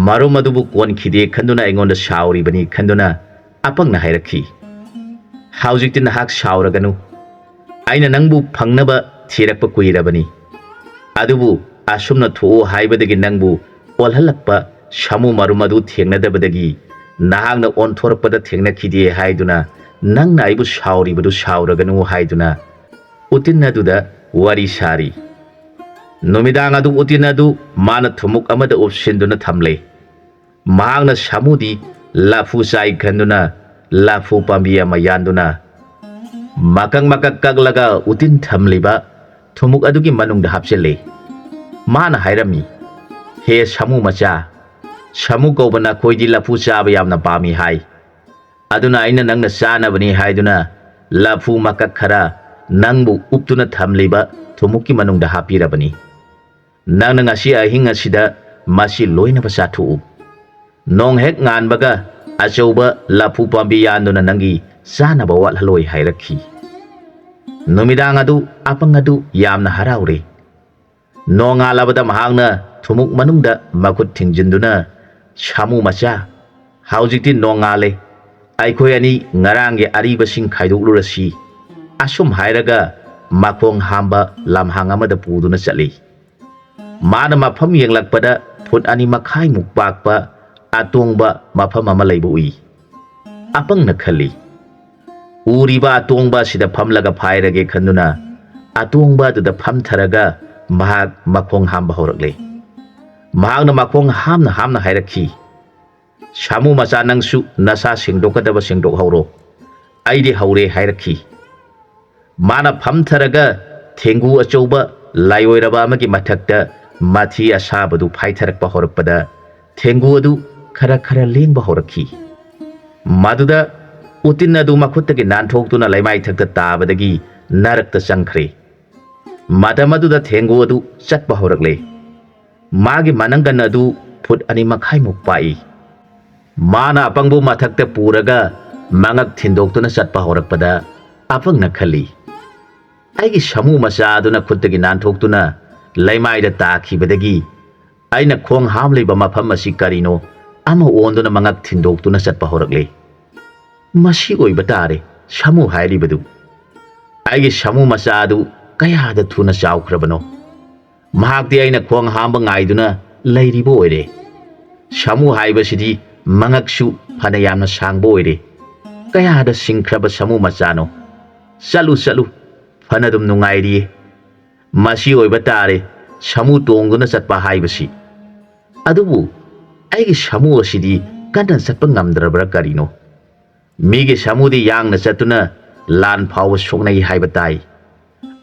ꯃꯔꯨꯝ ꯑꯗꯨꯕꯨ ꯀꯣꯟꯈꯤꯗꯦ ꯈꯟꯗꯨꯅ ꯑꯩꯉꯣꯟꯗ ꯁꯥꯎꯔꯤꯕꯅꯤ" ꯈꯟꯗꯨꯅ ꯑꯄꯪꯅ ꯍꯥꯏꯔꯛꯈꯤ, "ꯍꯧꯖꯤꯛꯇꯤ ꯅꯍꯥꯛ ꯁꯥꯎꯔꯒꯅꯨ꯫ ꯑꯩꯅ ꯅꯪꯕꯨ ꯐꯪꯅꯕ ꯊꯤꯔꯛꯄ ꯀꯨꯏꯔꯕꯅꯤ꯫ ꯑꯗꯨꯕꯨ ꯑꯁꯨꯝꯅ ꯊꯣꯛꯎ ꯍꯥꯏꯕꯗꯒꯤ ꯅꯪꯕꯨ ꯑꯣꯜꯍꯜꯂꯛꯄ ꯁꯥꯃꯨ ꯃꯔꯨꯝ ꯑꯗꯨ ꯊꯦꯡꯅꯗꯕꯗꯒꯤ ꯅꯍꯥꯛꯅ ꯑꯣꯟꯊꯣꯔꯛꯄꯗ ꯊꯦꯡꯅꯈꯤꯗꯦ ꯍꯥꯏꯗꯨꯅ ꯅꯪꯅ ꯑꯩꯕꯨ ꯁꯥꯎꯔꯤꯕꯗꯨ ꯁꯥꯎꯔꯒꯅꯨ ꯍꯥꯏꯗꯨꯅ ꯎꯇꯤꯟ ꯑꯗꯨꯗ ꯋꯥꯔꯤ ꯁꯥꯔꯤ꯫ ꯅꯨꯃꯤꯗꯥꯡ ꯑꯗꯨ ꯎꯇꯤꯟ ꯑꯗꯨ ꯃꯥꯅ ꯊꯨꯝꯃꯨꯛ ꯑꯃꯗ ꯎꯞꯁꯤꯟꯗꯨꯅ ꯊꯝꯂꯦ꯫ ꯃꯍꯥꯛꯅ ꯁꯥꯃꯨꯗꯤ ꯂꯐꯨ ꯆꯥꯏ ꯈꯟꯗꯨꯅ ꯂꯐꯨ ꯄꯥꯝꯕꯤ ꯑꯃ ꯌꯥꯟꯗꯨꯅ ꯃꯀꯛ ꯃꯀꯛ ꯀꯛꯂꯒ ꯎꯇꯤꯟ ꯊꯝꯂꯤꯕ ꯊꯨꯝꯃꯨꯛ ꯑꯗꯨꯒꯤ ꯃꯅꯨꯡꯗ ꯍꯥꯞꯆꯤꯜꯂꯤ꯫ ꯃꯥꯅ ꯍꯥꯏꯔꯝꯃꯤ, "ꯍꯦ ꯁꯥꯃꯨ ꯃꯆꯥ, ꯁꯥꯃꯨ ꯀꯧꯕ ꯅꯈꯣꯏꯗꯤ ꯂꯐꯨ ꯆꯥꯕ ꯌꯥꯝꯅ ꯄꯥꯝꯃꯤ ꯍꯥꯏ꯫ ꯑꯗꯨꯅ ꯑꯩꯅ ꯅꯪꯅ ꯆꯥꯅꯕꯅꯤ ꯍꯥꯏꯗꯨꯅ ꯂꯐꯨ ꯃꯀꯛ ꯈꯔ ꯅꯪꯕꯨ ꯎꯞꯇꯨꯅ ꯊꯝꯂꯤꯕ ꯊꯨꯝꯃꯨꯛꯀꯤ ꯃꯅꯨꯡꯗ ꯍꯥꯞꯄꯤꯔꯕꯅꯤ꯫ ꯅꯪꯅ ꯉꯁꯤ ꯑꯍꯤꯡ ꯑꯁꯤꯗ ꯃꯁꯤ ꯂꯣꯏꯅꯕ ꯆꯥꯊꯣꯛꯎ꯫ ꯅꯣꯡ ꯍꯦꯛ ꯉꯥꯟꯕꯒ ꯑꯆꯧꯕ ꯂꯐꯨ ꯄꯥꯝꯕꯤ ꯌꯥꯟꯗꯨꯅ ꯅꯪꯒꯤ ꯆꯥꯅꯕ ꯋꯥꯠꯍꯜꯂꯣꯏ" ꯍꯥꯏꯔꯛꯈꯤ꯫ ꯅꯨꯃꯤꯗꯥꯡ ꯑꯗꯨ ꯑꯄꯪ ꯑꯗꯨ ꯌꯥꯝꯅ ꯍꯔꯥꯎꯔꯦ꯫ ꯅꯣꯡꯉꯥꯜꯂꯕꯗ ꯃꯍꯥꯛꯅ ꯊꯨꯝꯃꯨꯛ ꯃꯅꯨꯡꯗ ꯃꯈꯨꯠ ꯊꯤꯡꯖꯤꯟꯗꯨꯅ, "ꯁꯥꯃꯨ ꯃꯆꯥ, ꯍꯧꯖꯤꯛꯇꯤ ꯅꯣꯡꯉꯥꯜꯂꯦ꯫ ꯑꯩꯈꯣꯏ ꯑꯅꯤ ꯉꯔꯥꯡꯒꯤ ꯑꯔꯤꯕꯁꯤꯡ ꯈꯥꯏꯗꯣꯛꯂꯨꯔꯁꯤ꯫" ꯑꯁꯨꯝ ꯍꯥꯏꯔꯒ ꯃꯈꯣꯡ ꯍꯥꯝꯕ ꯂꯝꯍꯥꯡ ꯑꯃꯗ ꯄꯨꯗꯨꯅ ꯆꯠꯂꯤ꯫ ꯃꯥꯅ ꯃꯐꯝ ꯌꯦꯡꯂꯛꯄꯗ ꯐꯨꯠ ꯑꯅꯤ ꯃꯈꯥꯏꯃꯨꯛ ꯄꯥꯛꯄ ꯑꯇꯣꯡꯕ ꯃꯐꯝ ꯑꯃ ꯂꯩꯕ ꯎꯏ꯫ ꯑꯄꯪꯅ ꯈꯜꯂꯤ, "ꯎꯔꯤꯕ ꯑꯇꯣꯡꯕ ꯑꯁꯤꯗ ꯐꯝꯂꯒ ꯐꯥꯏꯔꯒꯦ" ꯈꯟꯗꯨꯅ ꯑꯇꯣꯡꯕ ꯑꯗꯨꯗ ꯐꯝꯊꯔꯒ ꯃꯍꯥꯛ ꯃꯈꯣꯡ ꯍꯥꯝꯕ ꯍꯧꯔꯛꯂꯦ꯫ ꯃꯍꯥꯛꯅ ꯃꯈꯣꯡ ꯍꯥꯝꯅ ꯍꯥꯝꯅ ꯍꯥꯏꯔꯛꯈꯤ, "ꯁꯥꯃꯨ ꯃꯆꯥ, ꯅꯪꯁꯨ ꯅꯁꯥ ꯁꯦꯡꯗꯣꯛꯀꯗꯕ ꯁꯦꯡꯗꯣꯛꯍꯧꯔꯣ꯫ ꯑꯩꯗꯤ ꯍꯧꯔꯦ" ꯍꯥꯏꯔꯛꯈꯤ꯫ ꯃꯥꯅ ꯐꯝꯊꯔꯒ ꯊꯦꯡꯒꯨ ꯑꯆꯧꯕ ꯂꯥꯏꯑꯣꯏꯔꯕ ꯑꯃꯒꯤ ꯃꯊꯛꯇ ꯃꯊꯤ ꯑꯁꯥꯕꯗꯨ ꯐꯥꯏꯊꯔꯛꯄ ꯍꯧꯔꯛꯄꯗ ꯊꯦꯡꯒꯨ ꯑꯗꯨ ꯈꯔ ꯈꯔ ꯂꯦꯡꯕ ꯍꯧꯔꯛꯈꯤ꯫ ꯃꯗꯨꯗ ꯎꯇꯤꯟ ꯑꯗꯨ ꯃꯈꯨꯠꯇꯒꯤ ꯅꯥꯟꯊꯣꯛꯇꯨꯅ ꯂꯩꯃꯥꯏꯊꯛꯇ ꯇꯥꯕꯗꯒꯤ ꯅꯔꯛꯇ ꯆꯪꯈ꯭ꯔꯦ꯫ ꯃꯇꯝ ꯑꯗꯨꯗ ꯊꯦꯡꯒꯨ ꯑꯗꯨ ꯆꯠꯄ ꯍꯧꯔꯛꯂꯦ꯫ ꯃꯥꯒꯤ ꯃꯅꯪꯒꯟ ꯑꯗꯨ ꯐꯨꯠ ꯑꯅꯤ ꯃꯈꯥꯏꯃꯨꯛ ꯄꯥꯛꯏ꯫ ꯃꯥꯅ ꯑꯄꯪꯕꯨ ꯃꯊꯛꯇ ꯄꯨꯔꯒ ꯃꯉꯛ ꯊꯤꯟꯗꯣꯛꯇꯨꯅ ꯆꯠꯄ ꯍꯧꯔꯛꯄꯗ ꯑꯄꯪꯅ ꯈꯜꯂꯤ, "ꯑꯩꯒꯤ ꯁꯥꯃꯨ ꯃꯆꯥ ꯑꯗꯨꯅ ꯈꯨꯠꯇꯒꯤ ꯅꯥꯟꯊꯣꯛꯇꯨꯅ ꯂꯩꯃꯥꯏꯗ ꯇꯥꯈꯤꯕꯗꯒꯤ ꯑꯩꯅ ꯈꯣꯡ ꯍꯥꯝꯂꯤꯕ ꯃꯐꯝ ꯑꯁꯤ ꯀꯔꯤꯅꯣ ꯑꯃ ꯑꯣꯟꯗꯨꯅ ꯃꯉꯛ ꯊꯤꯟꯗꯣꯛꯇꯨꯅ ꯆꯠꯄ ꯍꯧꯔꯛꯂꯦ꯫ ꯃꯁꯤ ꯑꯣꯏꯕ ꯇꯥꯔꯦ ꯁꯥꯃꯨ ꯍꯥꯏꯔꯤꯕꯗꯨ꯫ ꯑꯩꯒꯤ ꯁꯥꯃꯨ ꯃꯆꯥ ꯑꯗꯨ ꯀꯌꯥꯗ ꯊꯨꯅ ꯆꯥꯎꯈ꯭ꯔꯕꯅꯣ?" ꯃꯍꯥꯛꯇꯤ ꯑꯩꯅ ꯈꯣꯡ ꯍꯥꯝꯕ ꯉꯥꯏꯗꯨꯅ ꯂꯩꯔꯤꯕ ꯑꯣꯏꯔꯦ꯫ ꯁꯥꯃꯨ ꯍꯥꯏꯕꯁꯤꯗꯤ ꯃꯉꯛꯁꯨ ꯐꯅ ꯌꯥꯝꯅ ꯁꯥꯡꯕ ꯑꯣꯏꯔꯦ꯫ ꯀꯌꯥꯗ ꯁꯤꯡꯈ꯭ꯔꯕ ꯁꯥꯃꯨ ꯃꯆꯥꯅꯣ! ꯆꯠꯂꯨ, ꯆꯠꯂꯨ, ꯐꯅꯗꯨꯝ ꯅꯨꯡꯉꯥꯏꯔꯤꯌꯦ꯫ ꯃꯁꯤ ꯑꯣꯏꯕ ꯇꯥꯔꯦ ꯁꯥꯃꯨ ꯇꯣꯡꯗꯨꯅ ꯆꯠꯄ ꯍꯥꯏꯕꯁꯤ꯫ ꯑꯗꯨꯕꯨ ꯑꯩꯒꯤ ꯁꯥꯃꯨ ꯑꯁꯤꯗꯤ ꯀꯟꯅ ꯆꯠꯄ ꯉꯝꯗ꯭ꯔꯕ꯭ꯔꯥ ꯀꯔꯤꯅꯣ? ꯃꯤꯒꯤ ꯁꯥꯃꯨꯗꯤ ꯌꯥꯡꯅ ꯆꯠꯇꯨꯅ ꯂꯥꯟ ꯐꯥꯎꯕ ꯁꯣꯛꯅꯩ ꯍꯥꯏꯕ ꯇꯥꯏ꯫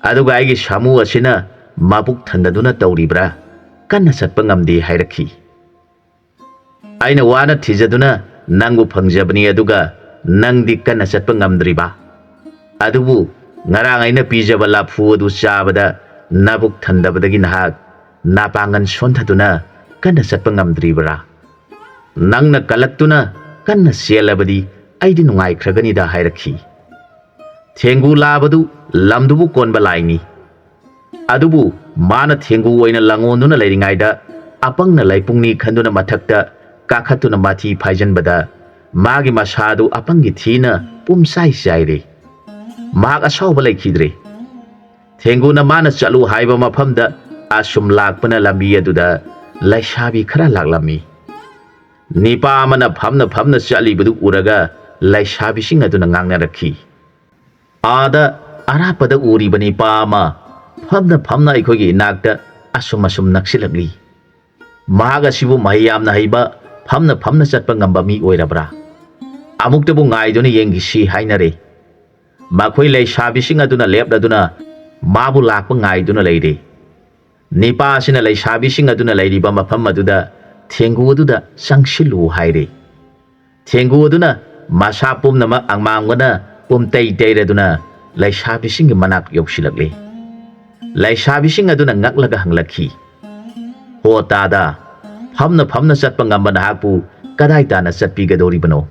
ꯑꯗꯨꯒ ꯑꯩꯒꯤ ꯁꯥꯃꯨ ꯑꯁꯤꯅ ꯃꯕꯨꯛ ꯊꯟꯗꯗꯨꯅ ꯇꯧꯔꯤꯕ꯭ꯔꯥ? ꯀꯟꯅ ꯆꯠꯄ ꯉꯝꯗꯦ ꯍꯥꯏꯔꯛꯈꯤ꯫ ꯑꯩꯅ ꯋꯥꯅ ꯊꯤꯖꯗꯨꯅ ꯅꯪꯕꯨ ꯐꯪꯖꯕꯅꯤ, ꯑꯗꯨꯒ ꯅꯪꯗꯤ ꯀꯟꯅ ꯆꯠꯄ ꯉꯝꯗ꯭ꯔꯤꯕ? ꯑꯗꯨꯕꯨ ꯉꯔꯥꯡ ꯑꯩꯅ ꯄꯤꯖꯕ ꯂꯐꯨ ꯑꯗꯨ ꯆꯥꯕꯗ ꯅꯕꯨꯛ ꯊꯟꯗꯕꯗꯒꯤ ꯅꯍꯥꯛ ꯅꯥꯄꯥꯡꯒꯜ ꯁꯣꯟꯊꯗꯨꯅ ꯀꯟꯅ ꯆꯠꯄ ꯉꯝꯗ꯭ꯔꯤꯕ꯭ꯔꯥ? ꯅꯪꯅ ꯀꯜꯂꯛꯇꯨꯅ ꯀꯟꯅ ꯆꯦꯜꯂꯕꯗꯤ ꯑꯩꯗꯤ ꯅꯨꯡꯉꯥꯏꯈ꯭ꯔꯒꯅꯤꯗ ꯍꯥꯏꯔꯛꯈꯤ꯫ ꯊꯦꯡꯒꯨ ꯂꯥꯕꯗꯨ ꯂꯝꯗꯨꯕꯨ ꯀꯣꯟꯕ ꯂꯥꯏꯅꯤ꯫ ꯑꯗꯨꯕꯨ ꯃꯥꯅ ꯊꯦꯡꯒꯨ ꯑꯣꯏꯅ ꯂꯪꯉꯣꯟꯗꯨꯅ ꯂꯩꯔꯤꯉꯩꯗ ꯑꯄꯪꯅ ꯂꯩꯄꯨꯡꯅꯤ ꯈꯟꯗꯨꯅ ꯃꯊꯛꯇ ꯀꯥꯈꯠꯇꯨꯅ ꯃꯊꯤ ꯐꯥꯏꯖꯟꯕꯗ ꯃꯥꯒꯤ ꯃꯁꯥꯗꯨ ꯑꯄꯪꯒꯤ ꯊꯤꯅ ꯄꯨꯝꯆꯥꯏ ꯆꯥꯏꯔꯦ꯫ ꯃꯍꯥꯛ ꯑꯁꯥꯎꯕ ꯂꯩꯈꯤꯗ꯭ꯔꯦ꯫ ꯊꯦꯡꯒꯨꯅ ꯃꯥꯅ ꯆꯠꯂꯨ ꯍꯥꯏꯕ ꯃꯐꯝꯗ ꯑꯁꯨꯝ ꯂꯥꯛꯄꯅ ꯂꯝꯕꯤ ꯑꯗꯨꯗ ꯂꯩꯁꯥꯕꯤ ꯈꯔ ꯂꯥꯛꯂꯝꯃꯤ꯫ ꯅꯤꯄꯥ ꯑꯃꯅ ꯐꯝꯅ ꯐꯝꯅ ꯆꯠꯂꯤꯕꯗꯨ ꯎꯔꯒ ꯂꯩꯁꯥꯕꯤꯁꯤꯡ ꯑꯗꯨꯅ ꯉꯥꯡꯅꯔꯛꯈꯤ꯫ ꯑꯥꯗ ꯑꯔꯥꯞꯄꯗ ꯎꯔꯤꯕ ꯅꯤꯄꯥ ꯑꯃ ꯐꯝꯅ ꯐꯝꯅ ꯑꯩꯈꯣꯏꯒꯤ ꯏꯅꯥꯛꯇ ꯑꯁꯨꯝ ꯑꯁꯨꯝ ꯅꯛꯁꯤꯜꯂꯛꯂꯤ꯫ ꯃꯍꯥꯛ ꯑꯁꯤꯕꯨ ꯃꯍꯩ ꯌꯥꯝꯅ ꯍꯩꯕ, ꯐꯝꯅ ꯐꯝꯅ ꯆꯠꯄ ꯉꯝꯕ ꯃꯤ ꯑꯣꯏꯔꯕ꯭ꯔꯥ? ꯑꯃꯨꯛꯇꯕꯨ ꯉꯥꯏꯗꯨꯅ ꯌꯦꯡꯈꯤꯁꯤ ꯍꯥꯏꯅꯔꯦ꯫ ꯃꯈꯣꯏ ꯂꯩꯁꯥꯕꯤꯁꯤꯡ ꯑꯗꯨꯅ ꯂꯦꯞꯂꯗꯨꯅ ꯃꯥꯕꯨ ꯂꯥꯛꯄ ꯉꯥꯏꯗꯨꯅ ꯂꯩꯔꯦ꯫ ꯅꯤꯄꯥ ꯑꯁꯤꯅ ꯂꯩꯁꯥꯕꯤꯁꯤꯡ ꯑꯗꯨꯅ ꯂꯩꯔꯤꯕ ꯃꯐꯝ ꯑꯗꯨꯗ ꯊꯦꯡꯒꯨ ꯑꯗꯨꯗ ꯆꯪꯁꯤꯜꯂꯨ ꯍꯥꯏꯔꯦ꯫ ꯊꯦꯡꯒꯨ ꯑꯗꯨꯅ ꯃꯁꯥ ꯄꯨꯝꯅꯃꯛ ꯑꯉꯥꯡꯕꯅ ꯄꯨꯝꯇꯩ ꯇꯩꯔꯗꯨꯅ ꯂꯩꯁꯥꯕꯤꯁꯤꯡꯒꯤ ꯃꯅꯥꯛ ꯌꯧꯁꯤꯜꯂꯛꯂꯦ꯫ ꯂꯩꯁꯥꯕꯤꯁꯤꯡ ꯑꯗꯨꯅ ꯉꯛꯂꯒ ꯍꯪꯂꯛꯈꯤ, "ꯍꯣ ꯇꯥꯗ, ꯐꯝꯅ ꯐꯝꯅ ꯆꯠꯄ ꯉꯝꯕ ꯅꯍꯥꯛꯄꯨ ꯀꯗꯥꯏ ꯇꯥꯅ ꯆꯠꯄꯤꯒꯗꯧꯔꯤꯕꯅꯣ?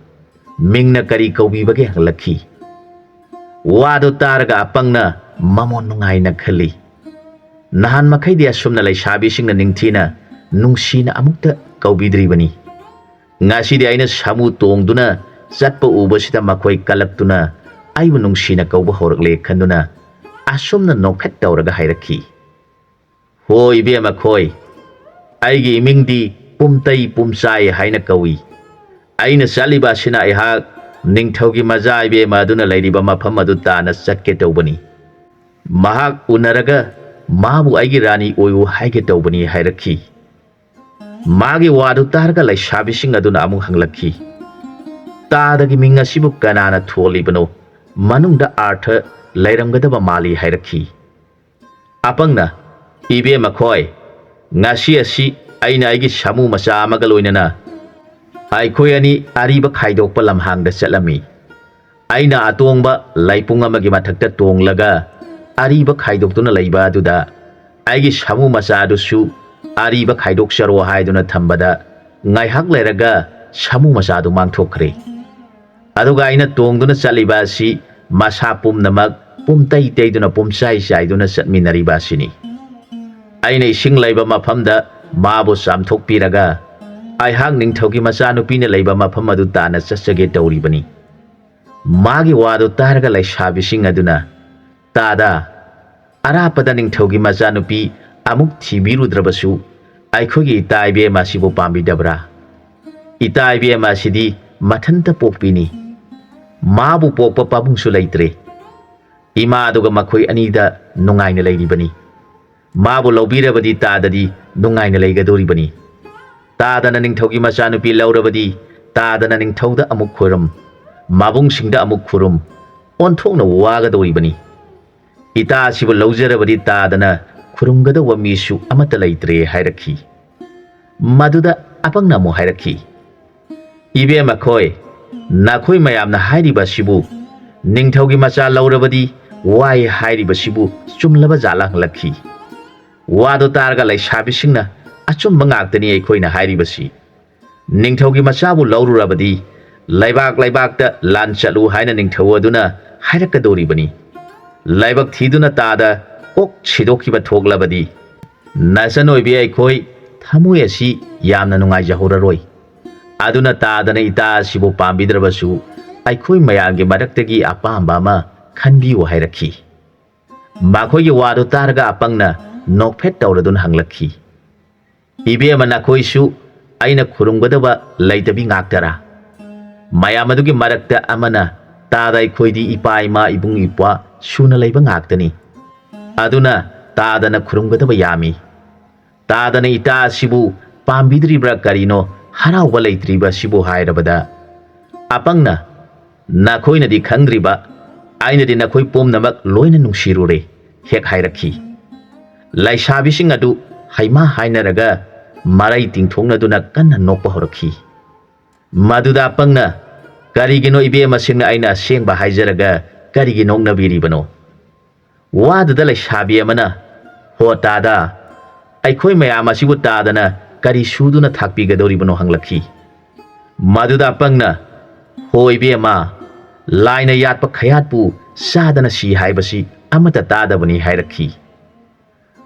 ꯃꯤꯡꯅ ꯀꯔꯤ ꯀꯧꯕꯤꯕꯒꯦ?" ꯍꯪꯂꯛꯈꯤ꯫ ꯋꯥꯗꯨ ꯇꯥꯔꯒ ꯑꯄꯪꯅ ꯃꯃꯣꯟ ꯅꯨꯡꯉꯥꯏꯅ ꯈꯜꯂꯤ꯫ ꯅꯍꯥꯟ ꯃꯈꯩꯗꯤ ꯑꯁꯨꯝꯅ ꯂꯩꯁꯥꯕꯤꯁꯤꯡꯅ ꯅꯤꯡꯊꯤꯅ ꯅꯨꯡꯁꯤꯅ ꯑꯃꯨꯛꯇ ꯀꯧꯕꯤꯗ꯭ꯔꯤꯕꯅꯤ꯫ ꯉꯁꯤꯗꯤ ꯑꯩꯅ ꯁꯥꯃꯨ ꯇꯣꯡꯗꯨꯅ ꯆꯠꯄ ꯎꯕꯁꯤꯗ ꯃꯈꯣꯏ ꯀꯜꯂꯛꯇꯨꯅ ꯑꯩꯕꯨ ꯅꯨꯡꯁꯤꯅ ꯀꯧꯕ ꯍꯧꯔꯛꯂꯦ ꯈꯟꯗꯨꯅ ꯑꯁꯨꯝꯅ ꯅꯣꯛꯐꯦꯠ ꯇꯧꯔꯒ ꯍꯥꯏꯔꯛꯈꯤ꯫ "ꯍꯣ ꯏꯕꯦꯝꯃ ꯈꯣꯏ, ꯑꯩꯒꯤ ꯏꯃꯤꯡꯗꯤ ꯄꯨꯝꯇꯩ ꯄꯨꯝꯆꯥꯏ ꯍꯥꯏꯅ ꯀꯧꯏ꯫ ꯑꯩꯅ ꯆꯠꯂꯤꯕ ꯑꯁꯤꯅ ꯑꯩꯍꯥꯛ ꯅꯤꯡꯊꯧꯒꯤ ꯃꯆꯥ ꯏꯕꯦꯝꯃ ꯑꯗꯨꯅ ꯂꯩꯔꯤꯕ ꯃꯐꯝ ꯑꯗꯨ ꯇꯥꯟꯅ ꯆꯠꯀꯦ ꯇꯧꯕꯅꯤ꯫ ꯃꯍꯥꯛ ꯎꯅꯔꯒ ꯃꯥꯕꯨ ꯑꯩꯒꯤ ꯔꯥꯅꯤ ꯑꯣꯏꯌꯨ ꯍꯥꯏꯒꯦ ꯇꯧꯕꯅꯤ" ꯍꯥꯏꯔꯛꯈꯤ꯫ ꯃꯥꯒꯤ ꯋꯥꯗꯨ ꯇꯥꯔꯒ ꯂꯩꯁꯥꯕꯤꯁꯤꯡ ꯑꯗꯨꯅ ꯑꯃꯨꯛ ꯍꯪꯂꯛꯈꯤ, "ꯇꯥꯗꯒꯤ ꯃꯤꯡ ꯑꯁꯤꯕꯨ ꯀꯅꯥꯅ ꯊꯣꯜꯂꯤꯕꯅꯣ? ꯃꯅꯨꯡꯗ ꯑꯥꯔꯊ ꯂꯩꯔꯝꯒꯗꯕ ꯃꯥꯜꯂꯤ" ꯍꯥꯏꯔꯛꯈꯤ꯫ ꯑꯄꯪꯅ, "ꯏꯕꯦꯝꯃ ꯈꯣꯏ, ꯉꯁꯤ ꯑꯁꯤ ꯑꯩꯅ ꯑꯩꯒꯤ ꯁꯥꯃꯨ ꯃꯆꯥ ꯑꯃꯒ ꯂꯣꯏꯅꯅ ꯑꯩꯈꯣꯏ ꯑꯅꯤ ꯑꯔꯤꯕ ꯈꯥꯏꯗꯣꯛꯄ ꯂꯝꯍꯥꯡꯗ ꯆꯠꯂꯝꯃꯤ꯫ ꯑꯩꯅ ꯑꯇꯣꯡꯕ ꯂꯩꯄꯨꯡ ꯑꯃꯒꯤ ꯃꯊꯛꯇ ꯇꯣꯡꯂꯒ ꯑꯔꯤꯕ ꯈꯥꯏꯗꯣꯛꯇꯨꯅ ꯂꯩꯕ ꯑꯗꯨꯗ ꯑꯩꯒꯤ ꯁꯥꯃꯨ ꯃꯆꯥ ꯑꯗꯨꯁꯨ ꯑꯔꯤꯕ ꯈꯥꯏꯗꯣꯛꯆꯔꯣ ꯍꯥꯏꯗꯨꯅ ꯊꯝꯕꯗ ꯉꯥꯏꯍꯥꯛ ꯂꯩꯔꯒ ꯁꯥꯃꯨ ꯃꯆꯥꯗꯨ ꯃꯥꯡꯊꯣꯛꯈ꯭ꯔꯦ꯫ ꯑꯗꯨꯒ ꯑꯩꯅ ꯇꯣꯡꯗꯨꯅ ꯆꯠꯂꯤꯕ ꯑꯁꯤ ꯃꯁꯥ ꯄꯨꯝꯅꯃꯛ ꯄꯨꯝꯇꯩ ꯇꯩꯗꯨꯅ ꯄꯨꯝꯆꯥꯏ ꯆꯥꯏꯗꯨꯅ ꯆꯠꯃꯤꯟꯅꯔꯤꯕ ꯑꯁꯤꯅꯤ꯫ ꯑꯩꯅ ꯏꯁꯤꯡ ꯂꯩꯕ ꯃꯐꯝꯗ ꯃꯥꯕꯨ ꯆꯥꯝꯊꯣꯛꯄꯤꯔꯒ ꯑꯩꯍꯥꯛ ꯅꯤꯡꯊꯧꯒꯤ ꯃꯆꯥꯅꯨꯄꯤꯅ ꯂꯩꯕ ꯃꯐꯝ ꯑꯗꯨ ꯇꯥꯟꯅ ꯆꯠꯆꯒꯦ ꯇꯧꯔꯤꯕꯅꯤ"꯫ ꯃꯥꯒꯤ ꯋꯥꯗꯨ ꯇꯥꯔꯒ ꯂꯩꯁꯥꯕꯤꯁꯤꯡ ꯑꯗꯨꯅ, "ꯇꯥꯗ, ꯑꯔꯥꯞꯄꯗ ꯅꯤꯡꯊꯧꯒꯤ ꯃꯆꯥꯅꯨꯄꯤ ꯑꯃꯨꯛ ꯊꯤꯕꯤꯔꯨꯗ꯭ꯔꯕꯁꯨ ꯑꯩꯈꯣꯏꯒꯤ ꯏꯇꯥ ꯏꯕꯦꯝꯃ ꯑꯁꯤꯕꯨ ꯄꯥꯝꯕꯤꯗꯕ꯭ꯔꯥ? ꯏꯇꯥ ꯏꯕꯦꯝꯃ ꯑꯁꯤꯗꯤ ꯃꯊꯟꯇ ꯄꯣꯛꯄꯤꯅꯤ꯫ ꯃꯥꯕꯨ ꯄꯣꯛꯄ ꯄꯥꯕꯨꯡꯁꯨ ꯂꯩꯇ꯭ꯔꯦ꯫ ꯏꯃꯥ ꯑꯗꯨꯒ ꯃꯈꯣꯏ ꯑꯅꯤꯗ ꯅꯨꯡꯉꯥꯏꯅ ꯂꯩꯔꯤꯕꯅꯤ꯫ ꯃꯥꯕꯨ ꯂꯧꯕꯤꯔꯕꯗꯤ ꯇꯥꯗꯗꯤ ꯅꯨꯡꯉꯥꯏꯅ ꯂꯩꯒꯗꯧꯔꯤꯕꯅꯤ꯫ ꯇꯥꯗꯅ ꯅꯤꯡꯊꯧꯒꯤ ꯃꯆꯥꯅꯨꯄꯤ ꯂꯧꯔꯕꯗꯤ ꯇꯥꯗꯅ ꯅꯤꯡꯊꯧꯗ ꯑꯃꯨꯛ ꯈꯨꯔꯨꯝ, ꯃꯥꯕꯨꯡꯁꯤꯡꯗ ꯑꯃꯨꯛ ꯈꯨꯔꯨꯝ, ꯑꯣꯟꯊꯣꯛꯅ ꯋꯥꯒꯗꯧꯔꯤꯕꯅꯤ꯫ ꯏꯇꯥ ꯑꯁꯤꯕꯨ ꯂꯧꯖꯔꯕꯗꯤ ꯇꯥꯗꯅ ꯈꯨꯔꯨꯝꯒꯗꯧꯕ ꯃꯤꯁꯨ ꯑꯃꯠꯇ ꯂꯩꯇ꯭ꯔꯦ" ꯍꯥꯏꯔꯛꯈꯤ꯫ ꯃꯗꯨꯗ ꯑꯄꯪꯅ ꯑꯃꯨꯛ ꯍꯥꯏꯔꯛꯈꯤ, "ꯏꯕꯦꯝꯃ ꯈꯣꯏ, ꯅꯈꯣꯏ ꯃꯌꯥꯝꯅ ꯍꯥꯏꯔꯤꯕ ꯑꯁꯤꯕꯨ, ꯅꯤꯡꯊꯧꯒꯤ ꯃꯆꯥ ꯂꯧꯔꯕꯗꯤ ꯋꯥꯏ ꯍꯥꯏꯔꯤꯕꯁꯤꯕꯨ ꯆꯨꯝꯂꯕ ꯖꯥꯠꯂ?" ꯍꯪꯂꯛꯈꯤ꯫ ꯋꯥꯗꯨ ꯇꯥꯔꯒ ꯂꯩꯁꯥꯕꯤꯁꯤꯡꯅ, "ꯑꯆꯨꯝꯕ ꯉꯥꯛꯇꯅꯤ ꯑꯩꯈꯣꯏꯅ ꯍꯥꯏꯔꯤꯕꯁꯤ꯫ ꯅꯤꯡꯊꯧꯒꯤ ꯃꯆꯥꯕꯨ ꯂꯧꯔꯨꯔꯕꯗꯤ ꯂꯩꯕꯥꯛ ꯂꯩꯕꯥꯛꯇ ꯂꯥꯟ ꯆꯠꯂꯨ ꯍꯥꯏꯅ ꯅꯤꯡꯊꯧ ꯑꯗꯨꯅ ꯍꯥꯏꯔꯛꯀꯗꯧꯔꯤꯕꯅꯤ꯫ ꯂꯥꯏꯕꯛ ꯊꯤꯗꯨꯅ ꯇꯥꯗ ꯀꯣꯛ ꯁꯤꯗꯣꯛꯈꯤꯕ ꯊꯣꯛꯂꯕꯗꯤ ꯅꯆꯟ ꯑꯣꯏꯕꯤ ꯑꯩꯈꯣꯏ ꯊꯃꯣꯏ ꯑꯁꯤ ꯌꯥꯝꯅ ꯅꯨꯡꯉꯥꯏꯖꯍꯧꯔꯔꯣꯏ꯫ ꯑꯗꯨꯅ ꯇꯥꯗꯅ ꯏꯇꯥ ꯑꯁꯤꯕꯨ ꯄꯥꯝꯕꯤꯗ꯭ꯔꯕꯁꯨ ꯑꯩꯈꯣꯏ ꯃꯌꯥꯝꯒꯤ ꯃꯔꯛꯇꯒꯤ ꯑꯄꯥꯝꯕ ꯑꯃ ꯈꯟꯕꯤꯌꯨ" ꯍꯥꯏꯔꯛꯈꯤ꯫ ꯃꯈꯣꯏꯒꯤ ꯋꯥꯗꯨ ꯇꯥꯔꯒ ꯑꯄꯪꯅ, ꯅꯣꯛꯐꯦꯠ ꯇꯧꯔꯗꯨꯅ ꯍꯪꯂꯛꯈꯤ, "ꯏꯕꯦꯝꯃ, ꯅꯈꯣꯏꯁꯨ ꯑꯩꯅ ꯈꯨꯔꯨꯝꯒꯗꯕ ꯂꯩꯇꯕꯤ ꯉꯥꯛꯇꯔꯥ? ꯃꯌꯥꯝ ꯑꯗꯨꯒꯤ ꯃꯔꯛꯇ ꯑꯃꯅ, 'ꯇꯥꯗ, ꯑꯩꯈꯣꯏꯗꯤ ꯏꯄꯥ ꯏꯃꯥ ꯏꯕꯨꯡ ꯏꯄ꯭ꯋꯥ ꯁꯨꯅ ꯂꯩꯕ ꯉꯥꯛꯇꯅꯤ꯫ ꯑꯗꯨꯅ ꯇꯥꯗꯅ ꯈꯨꯔꯨꯝꯒꯗꯕ ꯌꯥꯝꯃꯤ꯫ ꯇꯥꯗꯅ ꯏꯇꯥ ꯑꯁꯤꯕꯨ ꯄꯥꯝꯕꯤꯗ꯭ꯔꯤꯕ꯭ꯔꯥ ꯀꯔꯤꯅꯣ, ꯍꯔꯥꯎꯕ ꯂꯩꯇ꯭ꯔꯤꯕ ꯑꯁꯤꯕꯨ?" ꯍꯥꯏꯔꯕꯗ, ꯑꯄꯪꯅ, "ꯅꯈꯣꯏꯅꯗꯤ ꯈꯪꯗ꯭ꯔꯤꯕ, ꯑꯩꯅꯗꯤ ꯅꯈꯣꯏ ꯄꯨꯝꯅꯃꯛ ꯂꯣꯏꯅ ꯅꯨꯡꯁꯤꯔꯨꯔꯦ" ꯍꯦꯛ ꯍꯥꯏꯔꯛꯈꯤ꯫ ꯂꯩꯁꯥꯕꯤꯁꯤꯡ ꯑꯗꯨ ꯍꯩꯃꯥ ꯍꯥꯏꯅꯔꯒ ꯃꯔꯩ ꯇꯤꯡꯊꯣꯛꯅꯗꯨꯅ ꯀꯟꯅ ꯅꯣꯛꯄ ꯍꯧꯔꯛꯈꯤ꯫ ꯃꯗꯨꯗ ꯑꯄꯪꯅ, "ꯀꯔꯤꯒꯤꯅꯣ ꯏꯕꯦꯝꯃꯁꯤꯡꯅ ꯑꯩꯅ ꯑꯁꯦꯡꯕ ꯍꯥꯏꯖꯔꯒ ꯀꯔꯤꯒꯤ ꯅꯣꯛꯅꯕꯤꯔꯤꯕꯅꯣ?" ꯋꯥꯗꯨꯗ ꯂꯩꯁꯥꯕꯤ ꯑꯃꯅ, "ꯍꯣ ꯇꯥꯗ, ꯑꯩꯈꯣꯏ ꯃꯌꯥꯝ ꯑꯁꯤꯕꯨ ꯇꯥꯗꯅ ꯀꯔꯤ ꯁꯨꯗꯨꯅ ꯊꯥꯛꯄꯤꯒꯗꯧꯔꯤꯕꯅꯣ?" ꯍꯪꯂꯛꯈꯤ꯫ ꯃꯗꯨꯗ ꯑꯄꯪꯅ, "ꯍꯣ ꯏꯕꯦꯝꯃ, ꯂꯥꯏꯅ ꯌꯥꯠꯄ ꯈꯌꯥꯠꯄꯨ ꯆꯥꯗꯅ ꯁꯤ ꯍꯥꯏꯕꯁꯤ ꯑꯃꯠꯇ ꯇꯥꯗꯕꯅꯤ" ꯍꯥꯏꯔꯛꯈꯤ꯫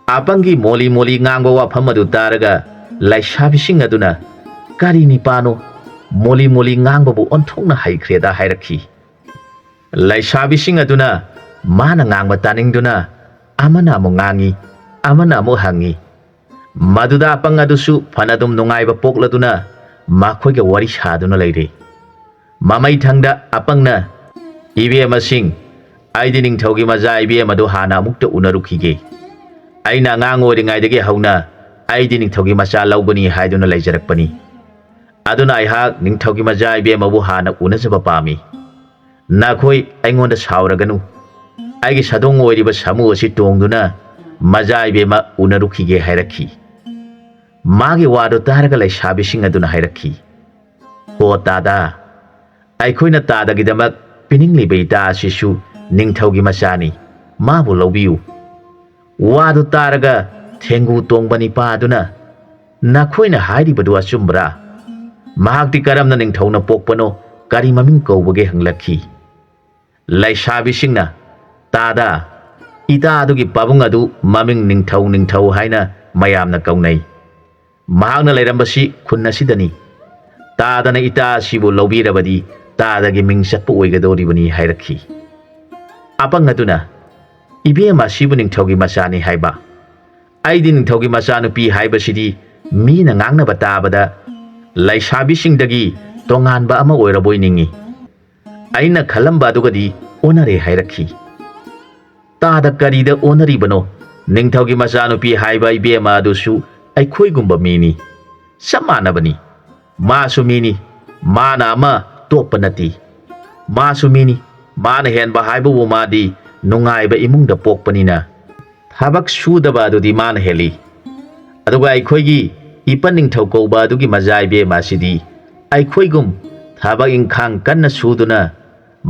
ꯑꯄꯪꯒꯤ ꯃꯣꯂꯤ ꯃꯣꯂꯤ ꯉꯥꯡꯕ ꯋꯥꯐꯝ ꯑꯗꯨ ꯇꯥꯔꯒ ꯂꯩꯁꯥꯕꯤꯁꯤꯡ ꯑꯗꯨꯅ, "ꯀꯔꯤ ꯅꯤꯄꯥꯅꯣ, ꯃꯣꯂꯤ ꯃꯣꯂꯤ ꯉꯥꯡꯕꯕꯨ ꯑꯣꯟꯊꯣꯛꯅ ꯍꯩꯈ꯭ꯔꯦꯗ" ꯍꯥꯏꯔꯛꯈꯤ꯫ ꯂꯩꯁꯥꯕꯤꯁꯤꯡ ꯑꯗꯨꯅ ꯃꯥꯅ ꯉꯥꯡꯕ ꯇꯥꯅꯤꯡꯗꯨꯅ ꯑꯃꯅ ꯑꯃꯨꯛ ꯉꯥꯡꯉꯤ, ꯑꯃꯅ ꯑꯃꯨꯛ ꯍꯪꯉꯤ꯫ ꯃꯗꯨꯗ ꯑꯄꯪ ꯑꯗꯨꯁꯨ ꯐꯅꯗꯨꯝ ꯅꯨꯡꯉꯥꯏꯕ ꯄꯣꯛꯂꯗꯨꯅ ꯃꯈꯣꯏꯒ ꯋꯥꯔꯤ ꯁꯥꯗꯨꯅ ꯂꯩꯔꯤ꯫ ꯃꯃꯩꯊꯪꯗ ꯑꯄꯪꯅ, "ꯏꯕꯦꯝꯃꯁꯤꯡ, ꯑꯩꯗꯤ ꯅꯤꯡꯊꯧꯒꯤ ꯃꯆꯥ ꯏꯕꯦꯝꯃꯗꯨ ꯍꯥꯟꯅ ꯑꯃꯨꯛꯇ ꯎꯅꯔꯨꯈꯤꯒꯦ꯫ ꯑꯩꯅ ꯑꯉꯥꯡ ꯑꯣꯏꯔꯤꯉꯩꯗꯒꯤ ꯍꯧꯅ ꯑꯩꯗꯤ ꯅꯤꯡꯊꯧꯒꯤ ꯃꯆꯥ ꯂꯧꯒꯅꯤ ꯍꯥꯏꯗꯨꯅ ꯂꯩꯖꯔꯛꯄꯅꯤ꯫ ꯑꯗꯨꯅ ꯑꯩꯍꯥꯛ ꯅꯤꯡꯊꯧꯒꯤ ꯃꯆꯥ ꯏꯕꯦꯝꯃꯕꯨ ꯍꯥꯟꯅ ꯎꯅꯖꯕ ꯄꯥꯝꯃꯤ꯫ ꯅꯈꯣꯏ ꯑꯩꯉꯣꯟꯗ ꯁꯥꯎꯔꯒꯅꯨ꯫ ꯑꯩꯒꯤ ꯁꯥꯗꯣꯡ ꯑꯣꯏꯔꯤꯕ ꯁꯥꯃꯨ ꯑꯁꯤ ꯇꯣꯡꯗꯨꯅ ꯃꯆꯥ ꯏꯕꯦꯝꯃ ꯎꯅꯔꯨꯈꯤꯒꯦ" ꯍꯥꯏꯔꯛꯈꯤ꯫ ꯃꯥꯒꯤ ꯋꯥꯗꯨ ꯇꯥꯔꯒ ꯂꯩꯁꯥꯕꯤꯁꯤꯡ ꯑꯗꯨꯅ ꯍꯥꯏꯔꯛꯈꯤ, "ꯍꯣ ꯇꯥꯗ, ꯑꯩꯈꯣꯏꯅ ꯇꯥꯗꯒꯤꯗꯃꯛ ꯄꯤꯅꯤꯡꯂꯤꯕ ꯏꯇꯥ ꯑꯁꯤꯁꯨ ꯅꯤꯡꯊꯧꯒꯤ ꯃꯆꯥꯅꯤ, ꯃꯥꯕꯨ ꯂꯧꯕꯤꯌꯨ"꯫ ꯋꯥꯗꯨ ꯇꯥꯔꯒ ꯊꯦꯡꯒꯨ ꯇꯣꯡꯕ ꯅꯤꯄꯥ ꯑꯗꯨꯅ, "ꯅꯈꯣꯏꯅ ꯍꯥꯏꯔꯤꯕꯗꯨ ꯑꯆꯨꯝꯕ꯭ꯔꯥ? ꯃꯍꯥꯛꯇꯤ ꯀꯔꯝꯅ ꯅꯤꯡꯊꯧꯅ ꯄꯣꯛꯄꯅꯣ, ꯀꯔꯤ ꯃꯃꯤꯡ ꯀꯧꯕꯒꯦ?" ꯍꯪꯂꯛꯈꯤ꯫ ꯂꯩꯁꯥꯕꯤꯁꯤꯡꯅ, "ꯇꯥꯗ, ꯏꯇꯥ ꯑꯗꯨꯒꯤ ꯄꯥꯕꯨꯡ ꯑꯗꯨ ꯃꯃꯤꯡ ꯅꯤꯡꯊꯧ ꯅꯤꯡꯊꯧ ꯍꯥꯏꯅ ꯃꯌꯥꯝꯅ ꯀꯧꯅꯩ꯫ ꯃꯍꯥꯛꯅ ꯂꯩꯔꯝꯕꯁꯤ ꯈꯨꯟ ꯑꯁꯤꯗꯅꯤ꯫ ꯇꯥꯗꯅ ꯏꯇꯥ ꯑꯁꯤꯕꯨ ꯂꯧꯕꯤꯔꯕꯗꯤ ꯇꯥꯗꯒꯤ ꯃꯤꯡ ꯆꯠꯄ ꯑꯣꯏꯒꯗꯧꯔꯤꯕꯅꯤ" ꯍꯥꯏꯔꯛꯈꯤ꯫ ꯑꯄꯪ ꯑꯗꯨꯅ, "ꯏꯕꯦꯝꯃ ꯑꯁꯤꯕꯨ ꯅꯤꯡꯊꯧꯒꯤ ꯃꯆꯥꯅꯤ ꯍꯥꯏꯕ? ꯑꯩꯗꯤ ꯅꯤꯡꯊꯧꯒꯤ ꯃꯆꯥꯅꯨꯄꯤ ꯍꯥꯏꯕꯁꯤꯗꯤ ꯃꯤꯅ ꯉꯥꯡꯅꯕ ꯇꯥꯕꯗ ꯂꯩꯁꯥꯕꯤꯁꯤꯡꯗꯒꯤ ꯇꯣꯉꯥꯟꯕ ꯑꯃ ꯑꯣꯏꯔꯕꯣꯏ ꯅꯤꯡꯏ꯫ ꯑꯩꯅ ꯈꯜꯂꯝꯕ ꯑꯗꯨꯒꯗꯤ ꯑꯣꯟꯅꯔꯦ ꯍꯥꯏꯔꯛꯈꯤ꯫ ꯇꯥꯗ ꯀꯔꯤꯗ ꯑꯣꯟꯅꯔꯤꯕꯅꯣ? ꯅꯤꯡꯊꯧꯒꯤ ꯃꯆꯥꯅꯨꯄꯤ ꯍꯥꯏꯕ ꯏꯕꯦꯝꯃ ꯑꯗꯨꯁꯨ ꯑꯩꯈꯣꯏꯒꯨꯝꯕ ꯃꯤꯅꯤ, ꯆꯞ ꯃꯥꯟꯅꯕꯅꯤ꯫ ꯃꯥꯁꯨ ꯃꯤꯅꯤ, ꯃꯥꯅ ꯑꯃ ꯇꯣꯞꯄ ꯅꯠꯇꯦ꯫ ꯃꯥꯁꯨ ꯃꯤꯅꯤ, ꯃꯥꯅ ꯍꯦꯟꯕ ꯍꯥꯏꯕꯕꯨ ꯃꯥꯗꯤ ꯅꯨꯡꯉꯥꯏꯕ ꯏꯃꯨꯡꯗ ꯄꯣꯛꯄꯅꯤꯅ ꯊꯕꯛ ꯁꯨꯗꯕ ꯑꯗꯨꯗꯤ ꯃꯥꯅ ꯍꯦꯜꯂꯤ꯫ ꯑꯗꯨꯒ ꯑꯩꯈꯣꯏꯒꯤ ꯏꯄꯟ ꯅꯤꯡꯊꯧ ꯀꯧꯕ ꯑꯗꯨꯒꯤ ꯃꯆꯥ ꯏꯕꯦꯝꯃ ꯑꯁꯤꯗꯤ ꯑꯩꯈꯣꯏꯒꯨꯝ ꯊꯕꯛ ꯏꯪꯈꯥꯡ ꯀꯟꯅ ꯁꯨꯗꯨꯅ